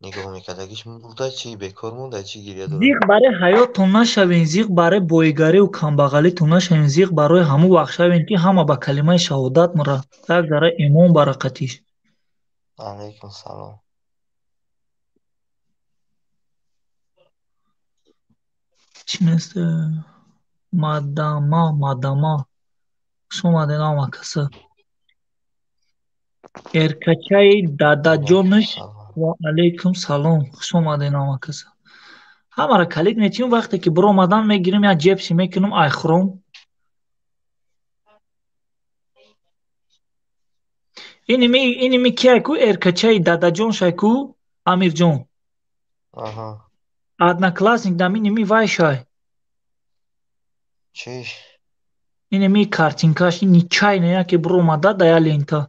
нигоҳ мекардагиш мурда чи бекор монда чи гиря дорад. Зиқ барои ҳаёттон нашавен, зиқ барои боигариву камбағалитон нашавен, зиқ барои ҳамун вақт шавен ки ҳама ба калимаи шаҳодат мура, як зара имон баракатиш. Алайкум салом. Чӣ нест? Мадама, мадама. Хуш омадед ҳама каса. Эркачаи дадаҷонаш Алайкум салом. ва алайкум салом. Хуш омадед ҳама каса. Ҳамаро калид метиҳем вақте ки биромадан мегирем як ҷепси мекунем айхӯром. Иними кияй ку эркачаи дадаҷон шай ку Амирҷон. Аҳа. Одноклассник дам иними вай шай. Чиш? Иними картинкаш ничайно яке биромада да я лента.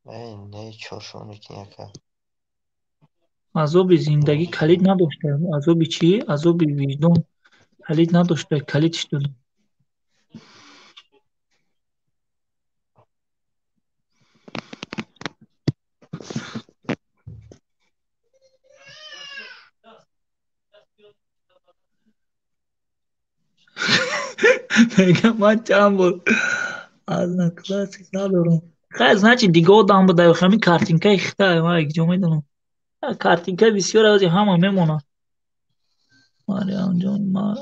Э, не чоршон мекунӣ ака. Азоби зиндагӣ Имрӯз калид надошта. Азоби чӣ? Азоби виҷдон калид надошта, калидш додам. Мегам ман чанд бор одноклассник надорам. Хай, значит дига одам буда ё ҳамин картинкаи хитай, ман якҷо медонам. Картинкаи бисёр ази ҳама мемонад. Мариямҷон, ман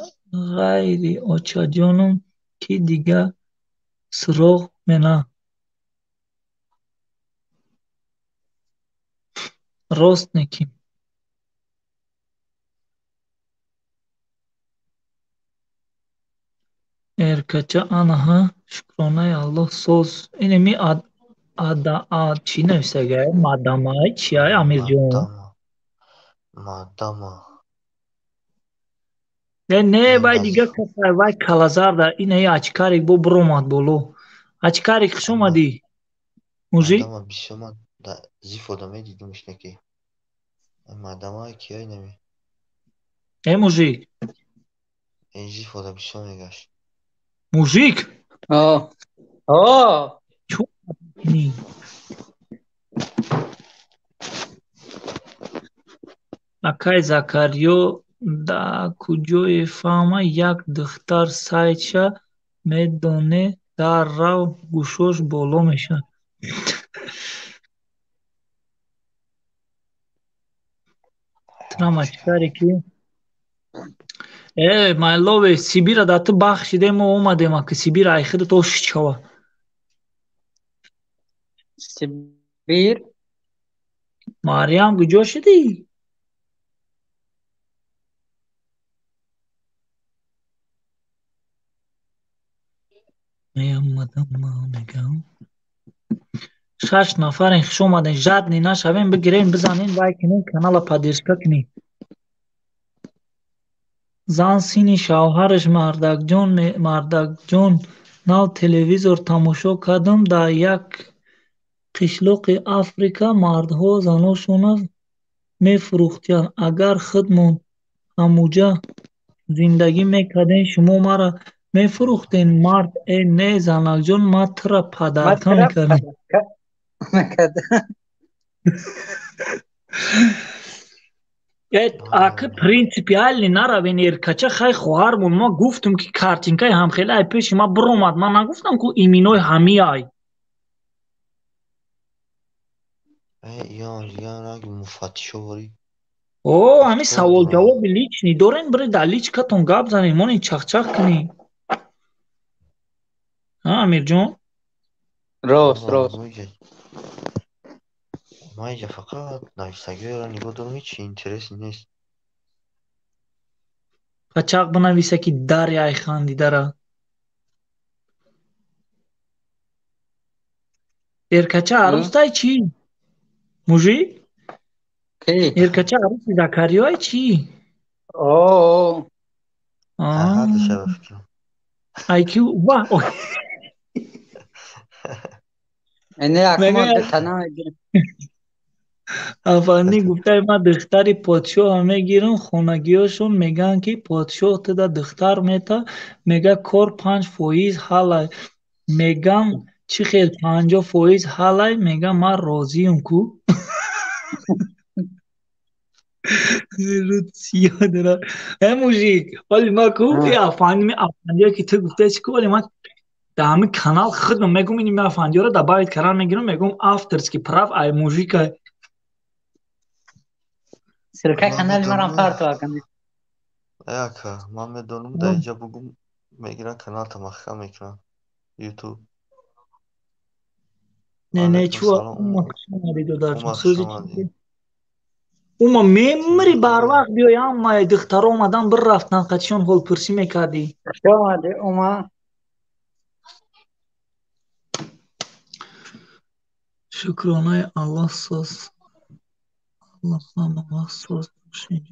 ғайри очаҷонам ки дига суроғ мена. Рост неки. Эркача анаҳа шукронаи Аллоҳ соз. Инеми ад ада а чӣ нависагай? Мадамай чиай Амирҷон? Мадама. Мадама. Не, не, Э, вай дига назиф. касай, вай калазарда. Инаи ачкарик бо биромад боло. Ачкарик хуш омадӣ. Мужик? Мадама бисёр ман да зиф одам медидимш неки. Мадама кияй неми. Э, мужик. Э, зиф одам бисёр мегашт. Мужик? О. О. Чё? Ни. Акай Закариё да куҷое фаҳма як духтар сайтша медоне дар рав гӯшош боло мешавад. Трам ачкаре ки э майлове Сибира да ту бахшидем мо омадем аки Сибира ай худат ош чава. Сибир. Мариям куҷо шудӣ? Меомадам мегам. Шаш нафарен хуш омаден. Жадный нашавем, бигирем, бизанем, лайк кунем, канала поддержка кунем. Зан сини шавҳараш мардакҷон мардакҷон нав телевизор тамошо кардам дар як қишлоқи Африка мардҳо заношонро мефурӯхтиянд. Агар худмон ҳамуҷа зиндагӣ мекардем, шумо маро мефурӯхтен? Мард э не занакҷон, ман тура Ман падарка тура мекардам. падарка мекардам. Э, аки принципиально наравен эркача хай хоҳармон. Ма гуфтам ки картинкаи ҳамхела ай пеши ма биромад. Ман нагуфтам ку иминои ҳамиай. Э, иён дигар ранги муфаттишоворӣ. О, ҳамин Гуфтор савол дорам. ҷавоби личный дорем, бире дар личкатон гап занем, монен чахчах кунӣ. А, Амирҷон? Рост, рост. Ман инҷа фақат нависагиҳоеро нигоҳ дорам, ҳеҷ интереси нест. Пачақ бинависа ки дари ай хандидара. Эркача арӯстай чӣ? Мужик? Ки? Эркача аруси Закариёй чӣ? О. Ҳа, душава фикрам. Ай ки ва. Эне акма тана мегирам. Афанди гуфтай ман духтари подшоҳа мегирам, хонагиёшон мегӯянд ки подшоҳ туда духтар мета, мега кор 5% ҳалай. Мегам чӣ хел 50% ҳалай, мега ман розиюм ку. Э мужик, вале ма ку афанди афандиё ки ту гуфтай чӣ ку, вале ман дар ҳамин канал худам мегум ин афандиёро добавить кардан мегирам, мегум авторский прав ай мужика. Ссылка канали марам парту акам. Ака, ман медонам дар инҷа бугум мегиран каналта махкам мекунам. YouTube. Не, не, чу ума хуш омадӣ додарҷон. Сӯзи ума мемри барвақт биёй, ҳамаи духтаро омадан бир рафтан, қачишон ҳолпурсӣ мекардӣ. Хуш омадӣ, ума. Шукронаи Аллоҳ соз. Аллоҳ ҳама вақт соз бошед.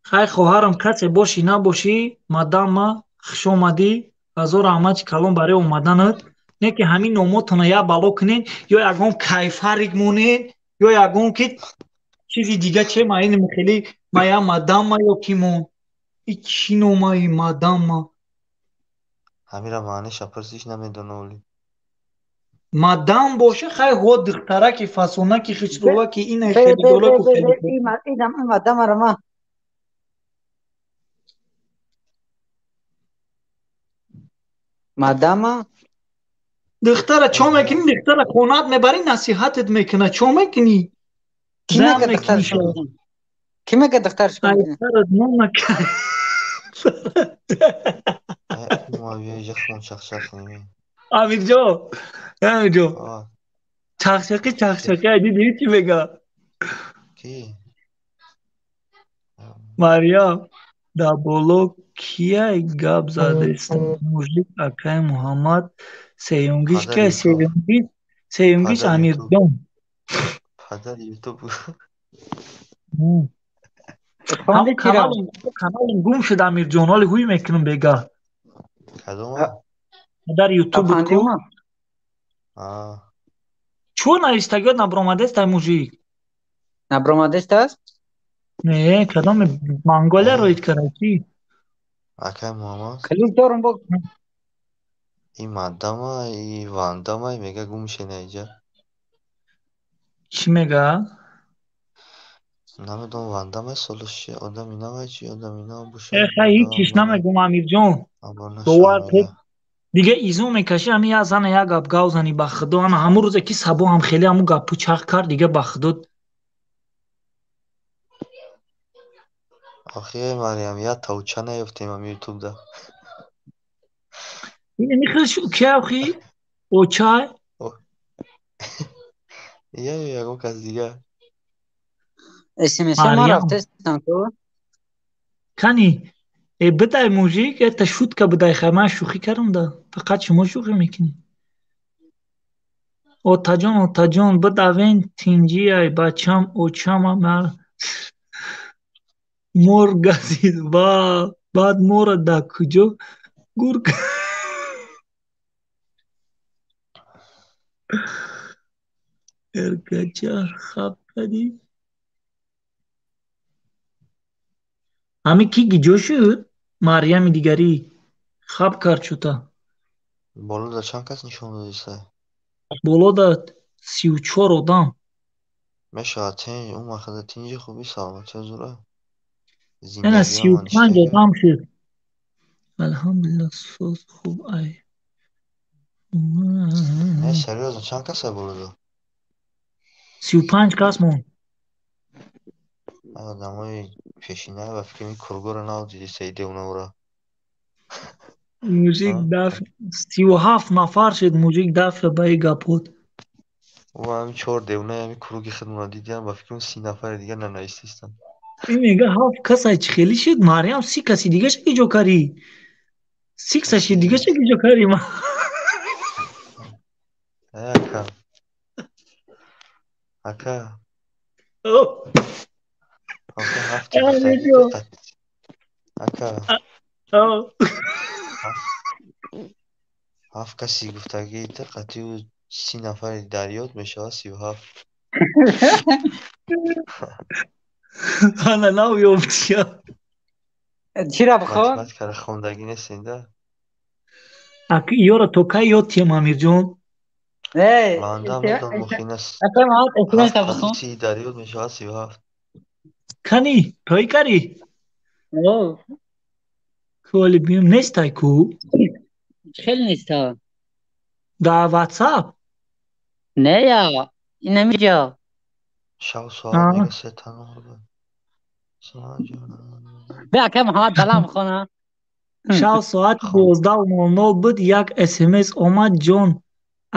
Хай хоҳарам, касе бошӣ набошӣ, мадамма хуш омадӣ. Ҳазор раҳмати калон барои омаданат. Не ки ҳамин номотона як бало кунед, ё ягон кайфарик монед, ё ягон ки чизи дига че ма ин хеле мая мадамма ё ки мон. И чӣ номаи мадамма? Ҳамира маъниша пурсиш намедонам оли. Мадам боша хай ҳо духтараки фасонаки хишроваки ина хелидораку хеле. Инам мадамара ма. Мадама? Духтара чо мекунӣ? Духтара хонат мебарӣ, насиҳатат мекуна. Чо мекунӣ? Ки мега духтар Ки мега духтар чикор мекунӣ? Духтарат номака. Амирҷо, Амирҷо. Чақчақи чақчақи дидӣ чӣ мега? Ки? Марьям, дар боло кияй гап задест? Мужик акай Муҳаммад сеюмгиш кия? Сеюмгиш, сеюмгиш Амирҷон. Падари YouTube. Ҳамон каналам гум шуд Амирҷон, ҳоле ҳуй мекунам бега. Кадома? Падари YouTube буд ку? Чӯ навистагиёт набаромадест ай мужик? Набаромадест аст? Не, кадоме Монголия роид кара чӣ? Акай Муҳаммад. Клип дорум бо. И мадама, и вандама мега гум шена инҷа. Чӣ мега? Намедонам вандама солаш чи одами навай чи одами нав боша. Э хай ҳичиш намегум Амирҷон. Бовар кун. Дига изо мекашӣ ҳамин як зана як гап гав зани ба худо ана ҳамун рӯзе ки сабо ҳам хеле ҳамун гапу чах кард дига ба худо. Охи Марьям, я тавча наёфтем ам ютубда. Ин михел шу ки охи? Очай? Я ягон кас дига. СМС ма рафтестан ку? Кани? Э бидай мужик, это шутка бидай хай ман шӯхӣ кардам да. Фақат шумо шӯхӣ мекунӣ. Отаҷон, отаҷон, бидавен тинҷиай бачам, очама мар мор газид ва баъд мора дар куҷо гур Эркача хаб кардӣ? Ҳамин ки гиҷо шуд? Марьями дигарӣ хаб кард шута. Боло да чанд кас нишон додиста? Боло да 34 одам. Мешавад тинҷ, ун вақта тинҷи хуби саломатиё зура. Ана 35 одам шуд. Алҳамдулиллаҳ соз хуб ай. Не, серьёзно, чанд кас ай боло да? 35 кас мон. Одамои пешина ва фикр ми кургоро нав дидиста идеонавра. Мужик даф 37 нафар шуд мужик дафа ба и гапот. Ва ҳамин чор девонаи ҳамин круги худмона дидиам ба фикрам 30 нафари дига нанавистистанд. Ин мега ҳафт кас ай чӣ хеле шуд? Марьям 30 каси дигаша киҷо карӣ? 30 каси дигаша киҷо карӣ? Ака. Ака, ака ҳафти гуфтагӣ ака ҳафт каси гуфтагӣ ту қатъию 30 нафари дар ёд мешавад 37. Ана нав ёфтия. Чира бихон? Математикаро хондагӣ нестем да? Аки ёра то кай ёд тием, Амирҷон? Манда медонам охина Ака маҳат ҳафт смс қатъи бихон. си дар ёд мешавад 37. Кани, той кари? О, Коли биём нестай ку? хеле неста. Дар WhatsApp? Не я, инамиҷо. Шав соат мега се танҳо. Бе ака Муҳаммад баланд бихона. Шав соати 12:00 буд, як смс омад: ҷон,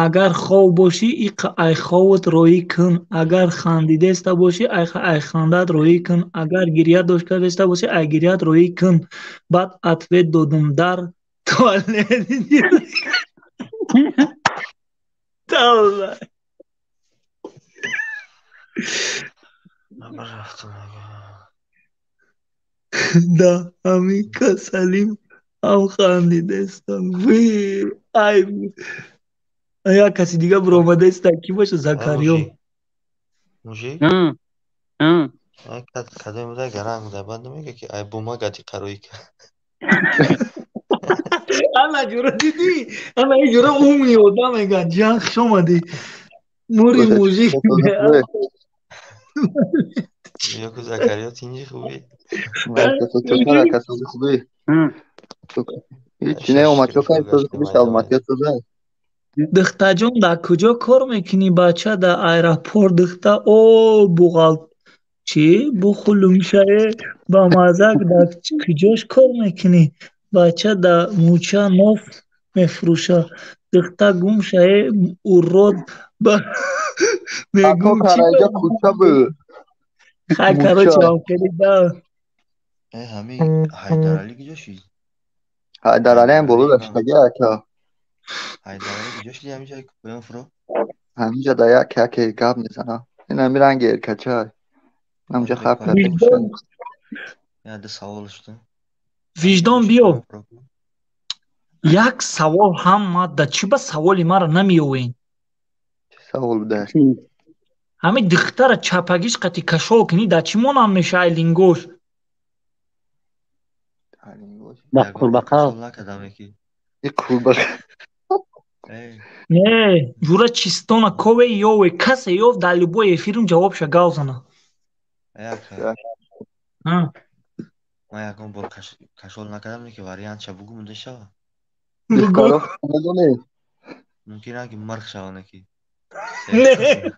агар хов бошӣ, иқа ай ховат роҳӣ кун, агар хандидаста бошӣ, айқа ай хандаат роҳӣ кун, агар гирья доштаста бошӣ, ай гирьяат роҳӣ кун. Баъд ответ додум: дар туалет. Тавба. Рафтам. Да ҳамин касалим ҳам хандидастам. Ай, як каси дига биромадаста, ки боша? Закариё. Мужик? Кадоме буда, гаранг буда, баъд намега ки ай бумага диқароӣ кард. Ана ҷура дидӣ? Ана ин ҷура умный одам мегӯянд. Ҷиҳан, хуш омадӣ. Мури мужик. Ёку Закариё, тинҷи, хубӣ? Хубӣ? Ҳеҷ неомад, чокай хубӣ, саломатият созай. Духтаҷон, дар куҷо кор мекунӣ? Бача дар аэропорт. Духта о буғал чӣ бухулумшае ба мазак, дар куҷош кор мекунӣ? Бача дар мӯча ноф мефурӯша. Духта гум шае урод ба мегум чӣ. Карайҷа кӯча буд. Хай, короче, охири да. Э, ҳамин Ҳайдаралӣ куҷо шид? Ҳайдаралиам боло даштаги ака. Ҳайдаралӣ куҷо шиди, ҳаминҷа поён фуро? Ҳаминҷа да як яке гап мезана. Ин ҳами ранги эркачай. Ҳаминҷа хаб карда. Яде савол шуд. Виҷдон, биё. Як савол ҳам да чӣ ба саволи маро намеёвен? Чӣ савол буда? Ҳамин духтара чапагиш қати кашол кунӣ, дар чӣ монанд меша ай лингош? Ба қурбақа. Қурбақа. Не, ҷура чистона кове ёве, касе ёв дар любой эфирум ҷавобша гав зана. Ман ягон бор кашол накардам, ки вариантша бугу, мунда шава. Медонӣ? Мумкин ки мирх шава ки. Не.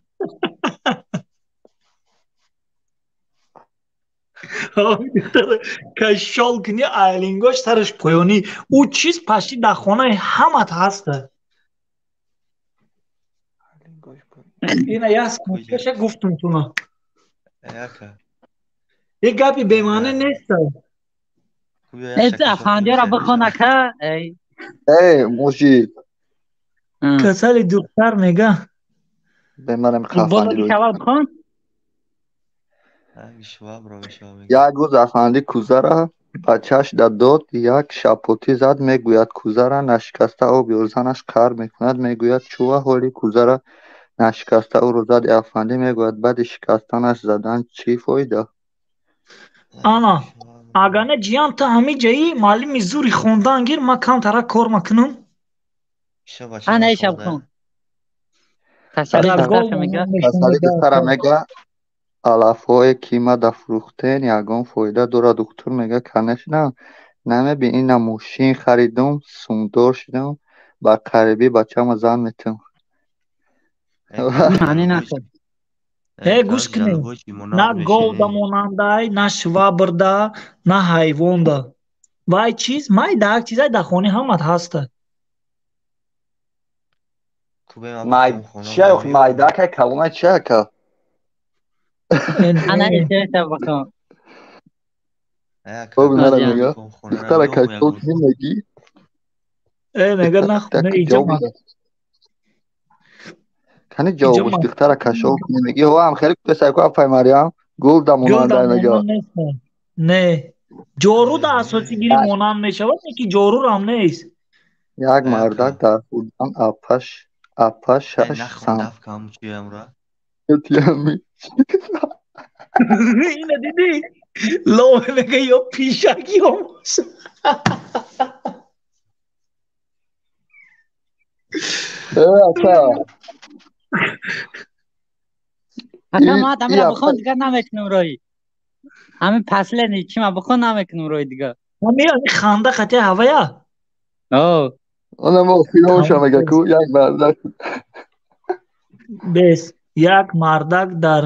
Кашол кунӣ, айлингош сараш поёнӣ. Ӯ чиз пашти дар хонаи ҳамат ҳаста. Ина як секундкаша гуфтум туна. Ин гапи бемаъне нест. Афандиёра бихон, ака. Э, мужик. Касали духтар мега. Беманам. Хафанди. Бихон. Як рӯз афанди кӯзара бачааш дод, як шапотӣ зад, мегӯяд: кӯзара нашикаста об ёр. Занаш қаҳр мекунад, мегӯяд: чӯва ҳоли кӯзара нашикаста ӯро зади? Афандӣ мегӯяд: баъди шикастанаш задан чӣ фоида? Ана, агар не, ҷиян, ту ҳамин ҷаи маълими зури хондан гир, ман камтара кор макунам. Ана иша бихон. Касали духтара мега: алафҳое ки ма да фурӯхтен, ягон фоида дорад? Духтур мега: конечно, намебини, ина мошин харидум, сумдор шудам, ба қарибӣ бачама зан метиҳам. Э, гӯш кунед, на говда монандай, на швабрда, на ҳайвонда. Вай чиз майда як чизай дар хонаи ҳамат ҳаста. Чия, майдакай калонай чия, ака? Ана иша бихон. Духтара кашол кунӣ, мегӣ? Э, мега, на хона иҷа. Кани ҷавобаш духтара кашол кунӣ мегӣ ҳо ҳам хеле кутесай ку апай Марьям гул да монандай мега. Не. Ҷору да асосӣ гири монанд мешавад, ки ҷорурам нест. Як мардак дар хурдан апаш апа шаш сам. Ина дидӣ? Лове мега ё пишак ё муш. Э ака. Ака ма дамира бихон дигар намекунам роҳи. Ҳамин паслени чӣ ма бихон намекунам роҳи дигар. Ҳамин ханда хати ҳавая? О. Она мо филмша мега ку як мардак. Бес як мардак дар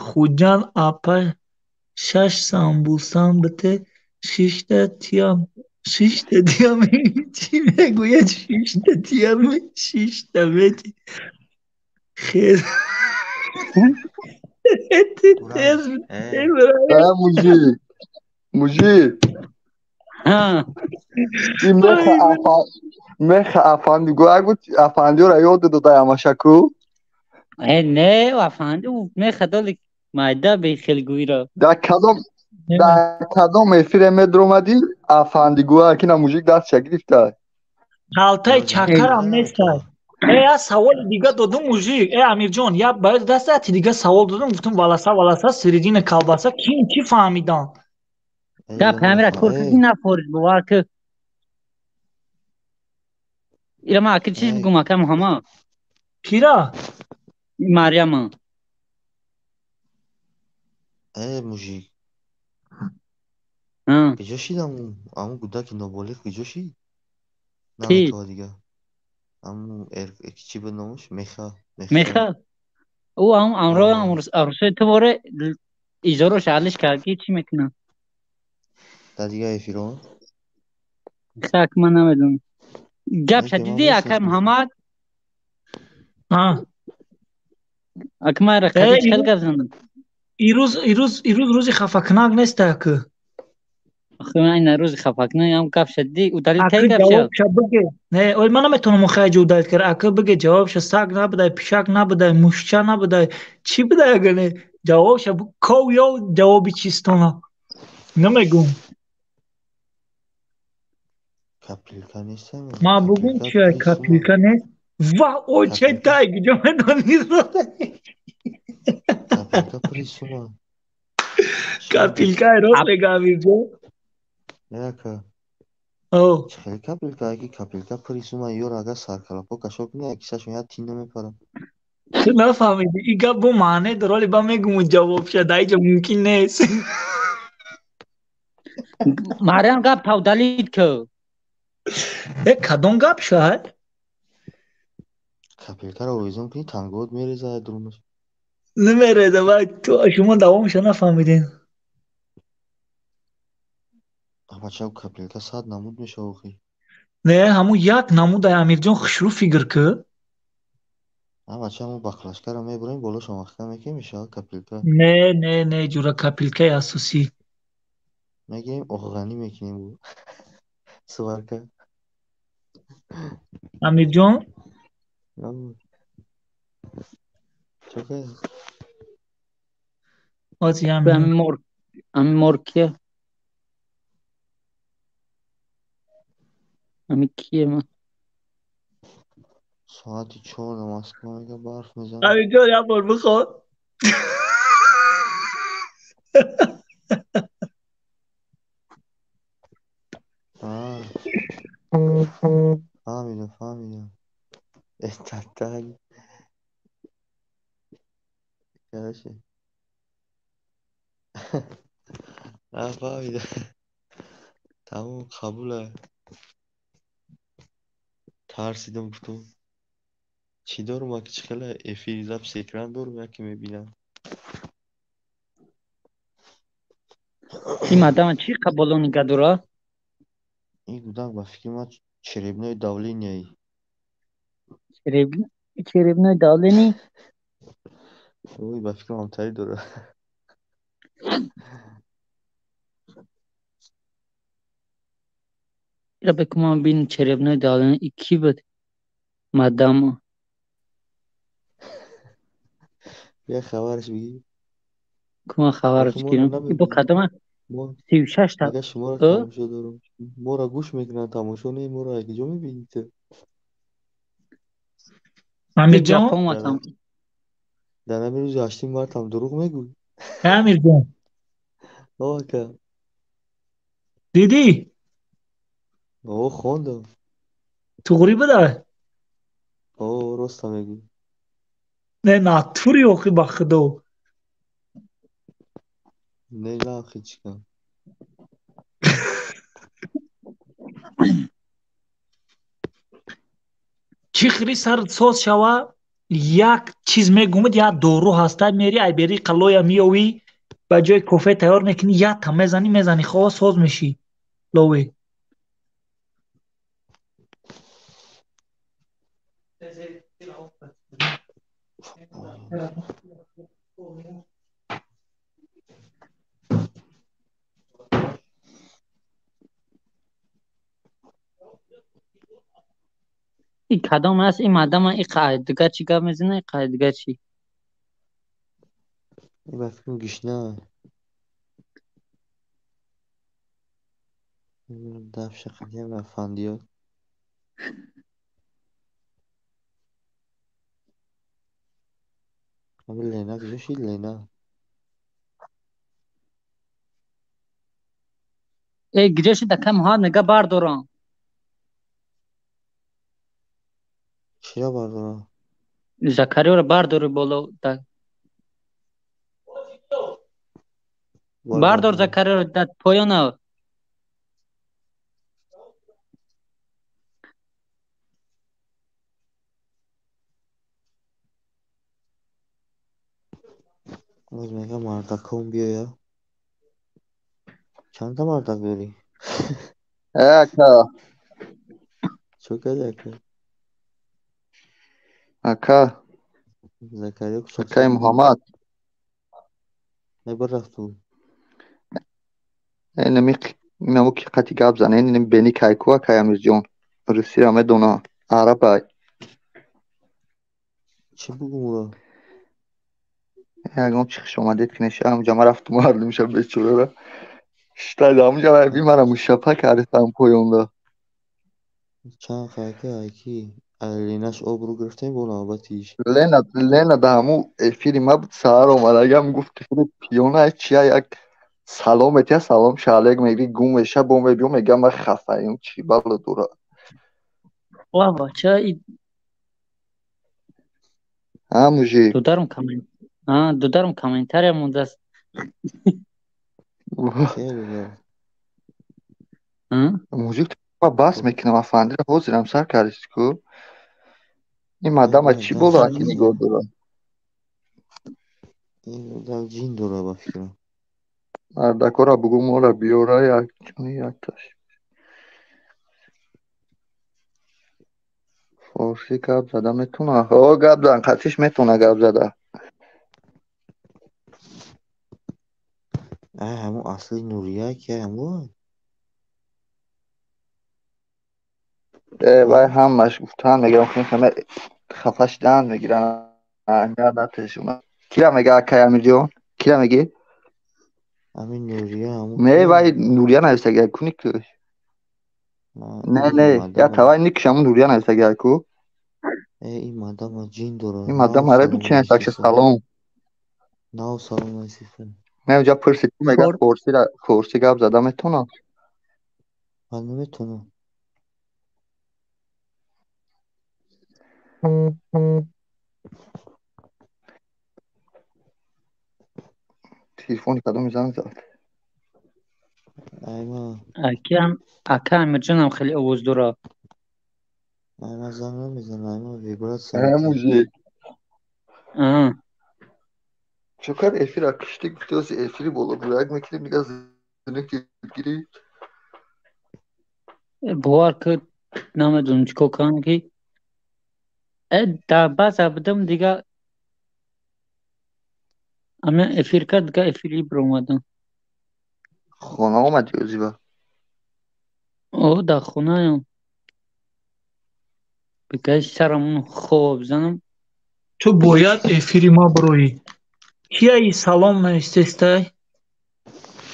Хуҷанд апа шаш самбусан бите шишта тиям шишта тиям чӣ мегӯяд шишта тиям шишта вети хез тез. Мужик мужик меха афанди гӯ афандиро ёд додай амашаку. Не афанди меха доли майда бехелгӯиро. Дар кадом эфире медромадӣ афанди гӯя ки на мужик дастша гирифта. Халтаи чакарам нестай. Э я саволи дига додум мужик. Э Амирҷон, я бояд дастати дига савол додум, гуфтум валаса валаса середина колбаса ким чӣ фаҳмидан? Гап ҳамира кор кардӣ нафорид бовар ки. Ира ма аки чиз бигӯм ака Муҳаммад? Кира? Марьяма. Э мужик. Куҷо шид аму гудаки ноболиғ куҷо шид? Наметова дига. Аму чӣ буд номаш? Меха. Меха? Ӯ ам амро арӯсои ту боре изорош алиш кард ки чӣ мекунад? Дар дига эфирҳо? Хак ман намедонам. Гапша дидӣ ака Муҳаммад? Ака ман рақаби чӣ хел гап занам? Ирӯз ирӯз ирӯз рӯзи хафакунак нест ака. Ахи ман ина рӯзи хафакунак ам гапша дидӣ удалить кай гапша? Ҷавобша биге. Не, ой ман наметавонам охир ҷо удалить кард. Ака биге ҷавобша саг набудай, пишак набудай, мушча набудай. Чӣ будай ага не? Ҷавобша ков ё ҷавоби чистона. Намегум. Капилка нест? Ман бугум чи капилка нест? Ва оче тай куҷо медонӣ? Капилка присума. Капилка рост мега Амирҷон. Не ака. О. Хеле капилка аки капилка присума ёр агар саркалапо кашол кунӣ акисашон як тин намепарад. Ту нафаҳмидӣ ин гап бо маъне дорад, вале ба мегуму ҷавобша дар инҷа мумкин нест. Марьям гап та удалить ку. Э кадом гап шояд? Капилкаро овезон кунӣ тангоот мерезад дурунаш. Намереза ва ту шумо давомша нафаҳмидем. Бача капилка сад намуд мешава охи. Не, ҳамун як намудай Амирҷон хушрӯ фигр ку. Бача ҳамун баклашкаро мебурем болошо маҳкам мекунем мешава капилка. Не, не, не ҷура капилкаи асосӣ. Мегирем оғғанӣ мекунем сварка. Амирҷон? Чӣ кардӣ? Ҳамин мор кия? Ҳамин кие ман? Соати 4 дар Москва мега барф мезанад. Амирҷон як бор бихон. Фаҳмидам, фаҳмидам. Э татаг. Короче. Фаҳмидам. Тамом қабула. Тарсидам гуфтам. Чӣ дорум аки чӣ хела эфири запись экран дорум яке мебинам. Ин мадама чӣ қаболо нигаҳ дора? Ин гудак ба фикри ман черепное давление. Черепное давление? Ой, ба фикрам ҳамтарӣ дора. Ира бекумам бин черепное давление и ки буд? Мадама. Бия хабараш бигир. Кума хабараш Охи моро гирам? Бо намебинӣ. кадома Мо 36 та. мега шуморо Ӯ? тамошо дорам. Моро гӯш мекунанд, тамошо не, моро як ҷо мебинӣ ту. Амирҷон? Ҷапон Дар ватам. Дар ҳамин рӯзи 8 март ҳам дурӯғ мегӯй. Амирҷон. О, ака. Дидӣ? О, хондам. Туғрӣ буда? О, роста мегӯй. Не, натури охи ба худо. Не, на, охи чӣ кам. Чӣ хири сар соз шава, як чиз мегумад, як дору ҳаста, мери айбери қалоя миёвӣ, ба ҷои кофе тайёр мекунӣ, якта мезанӣ, мезанӣ, хова соз мешӣ. Лове. И кадом аст? И мадама и қайдга чӣ гап мезана, и қайдга чӣ? И ба фикрам гишна. Дафша қадиам афандиёт. Ами Лена куҷо шид, Лена? Э, гиҷо шид, ака муҳа нега бардорам. Чира бардорам? Закариёро бардори боло. Да. Бардор Закариёро дар поёна. Боз мегам мардаком биёя. Чандта мардак дорӣ? Э, ака. Чо кардӣ, ака? Ака. Закариё кучак Акаи Муҳаммад. Не, бар рафту. Э, нами намо ки қати гап зане, нами бени кайку акай Амирҷон. Русиро медона, арабай. Чӣ бугум уро? Ягон чи хушомадед кинеша, ҳамҷа ма рафтум мардумша бечорара. Штайда ҳамҷа ва би мара мушапа кардам поёнда. Чанд қайка айки айленаш обрӯ гирифтем бо навбатиш. Лена, Лена да ҳаму эфири ма буд, саҳар омадагам гуфт эфири пиёна чия як салом этия, салом шаҳлек мегири, гум меша, бо мебиё, мегам ма хафаем, чӣ бало дура. Ва бача и Ҳа, мужик. Дударум коммент. А, дударум комментария мондааст. Мужик, ма бас мекунам афандира, ҳозирам сар кардист ку. Ин мадама чӣ боло аки нигоҳ дора? Ин одам ҷин дора ба фикрам. Мардакора бугу мора биёра як ҷони якташ. Форсӣ гап зада метуна? Ҳо, гап зан, қатиш метуна гап зада. Ай, ҳамун асли Нурия ки ҳамун? Э, вай ҳамаш гуфтан мегирам, хеле хафа шудан мегирам. Аҳамият натешуна. Кира мега акай Амирҷон? Кира меги? Ҳамин Нурия ҳамун. Не, вай Нурия нависага куни ку. Не, не, я тавай никш ҳамун Нурия нависага ку. Э, ин мадама ҷин дора. Ин мадама ара бичи нависакша салом. Нав салом нависиса. Не, уҷа пурсид ку мега форсира, форсӣ гап зада метонам. Ман наметонам. Телефони кадоми занг зад? Айма. Акам, ака Амирҷонам хеле овоз дора. Айма занг намезанад, айма вибратсия. Э, мужик. А. Чо кар эфира кишти гуфти ози эфири боло бурак мекунем, дига зине ки гири. Бовар ки намедонам чӣ кор кардам ки э дар баъза будам дига ами эфир кард, дига эфири биромадам. Хона омадӣ озиба? О, дар хонаям. Бикаш сарамон хоб занам. Ту бояд эфири ма бироӣ. Кияи салом навистестай?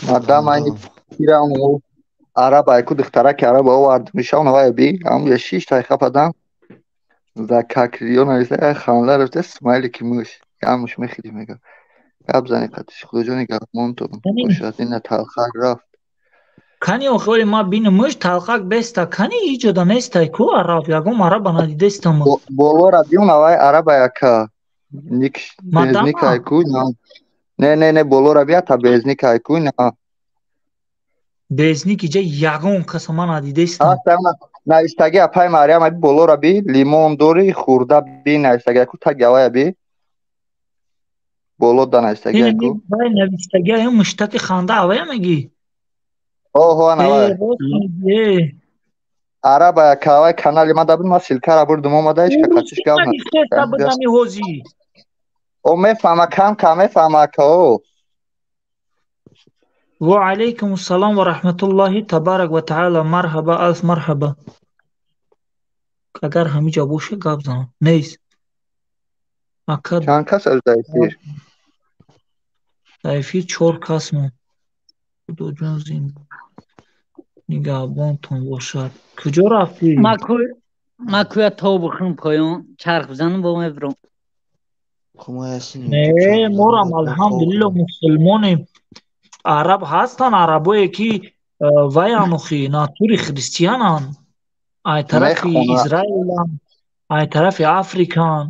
Мадам айни пирам араб айку духтараки араб овард мешавна вай би ам я шиш тай хападан за какриё нависта ай ханда рафта смайлики муш ямуш мехиди мега гап зани қатиш худоҷони гапмонтон бошад ина талхак рафт. Кани охири ма бинумуш талхак беста кани иҷода нестай ку араб ягон араба надидестам. Болора биён авай араба яка ник безник айку не не не болора бия та безник айку на безник иҷа ягон каса ма надидестам. Навистаги апай Мариям аби болора би лимон дори хурда би навистаги айку таги авая би боло да навистаги айку вай навистаги аю муштаки ханда авая меги. Оҳо ана араба якавай канали ма дабуд ма ссылкара бурдум омада ҳеч катиш гап набудами ҳози. О мефаҳма кам кам мефаҳма ака о. Ва алайкум ассалом ва раҳматуллоҳи табарак ва таала марҳаба алф марҳаба. Агар ҳамиҷа боша гап занам. Нест. Ака чанд кас аз дар эфир? Дар эфир 4 кас мо. Худоҷон зинда нигаҳбонтон бошад. Куҷо рафтӣ? Ма кӯя то бихӯрам поён чарх бизанам бо мебирам. Не, морам алҳамдулилло мусулмонем. Араб ҳастанд арабое ки ваян охи натури христиананд, ай тарафи Израиланд, ай тарафи Африкан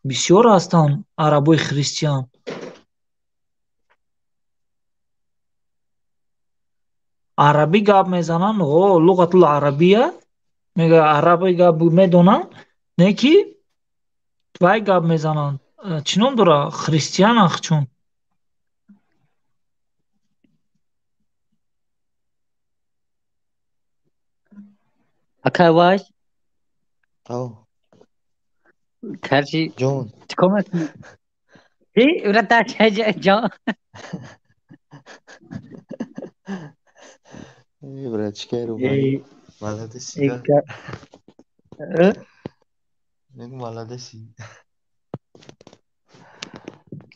бисёр ҳастанд арабои христиан. Арабӣ гап мезананд, о луғатул арабия мега арабӣ гап медонанд, не ки вай гап мезананд. Чӣ ном дора? Христиананд чун. Акай вай? Ав. Карчи ҷон. Чикор мекунӣ? Э, ура та ҷон. Эй, брат, чикай ру? Молодец. Мегу молодец.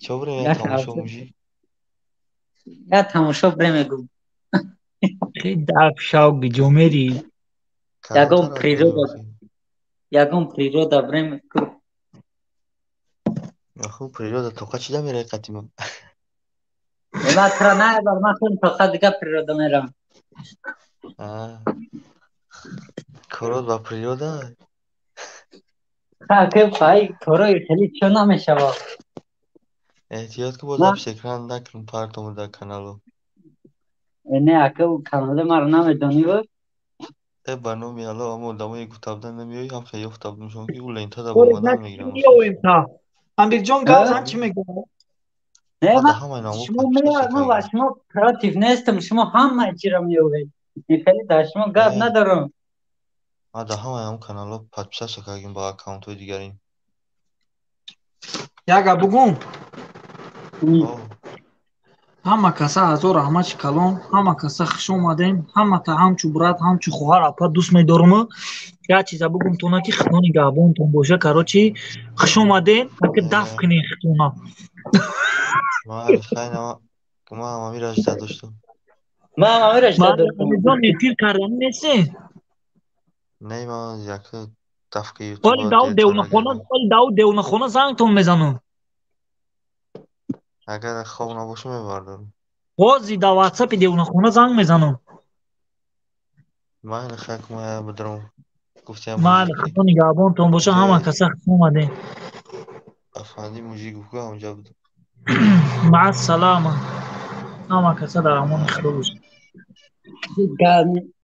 Чо бирем я тамошо мужи? Я тамошо бирем мегу. Хеле даф шав гиҷо мери? Ягон природа. Ягон природа бирем ку. Аху природа тоқа чида мерай қатима? Ма тра на бар ма хун тоқа дига природа мерам. Корот ба природа? Ха, ки пай корои хеле чо намешава. Эҳтиёт ки боз запись экран накунам партому дар каналу. Не, ака канале маро намедонӣ бо? Э, ба номи Алло, аммо одамое гуфта будан намеоӣ, ҳам хеле ёфта будам шумо ки ӯ лента да бомадан мегирам. Амирҷон гап зан чӣ мегӯяд? Не, шумо меоед, ма шумо против нестам, шумо ҳамаи чиро меовед. Хеле дар шумо гап надорам. Ма дар ҳамаи ҳам каналҳо подписаться кардем ба аккаунтҳои дигарим. Як гап бугум? Ҳама каса ҳазор раҳмати калон, ҳама каса хуш омадем, ҳамата ҳамчу брат, ҳамчу хоҳар апа дӯст медорам. Як чиза бугум тона ки худо нигаҳбонтон боша. Короче, хуш омадем, ака даф кунем худона. Ман ҳамамира жда доштам. Ман ҳамамира жда доштам. Ман эфир кардани нестем? Не, ман яка дафка ютуб. Оли дау девонахона, оли дау девонахона зангтон мезанам. Агар хоб набошам мебардорам. Ҳозир дар ватсапи девонахона занг мезанам. Майли хак ма бидаром. Гуфтиам. Майли худо нигаҳбонтон боша, ҳама каса хуш омадем. Афанди мужик гуфт ҳамҷа будам. Маъ салама. Ҳама каса дар амони худо бошад.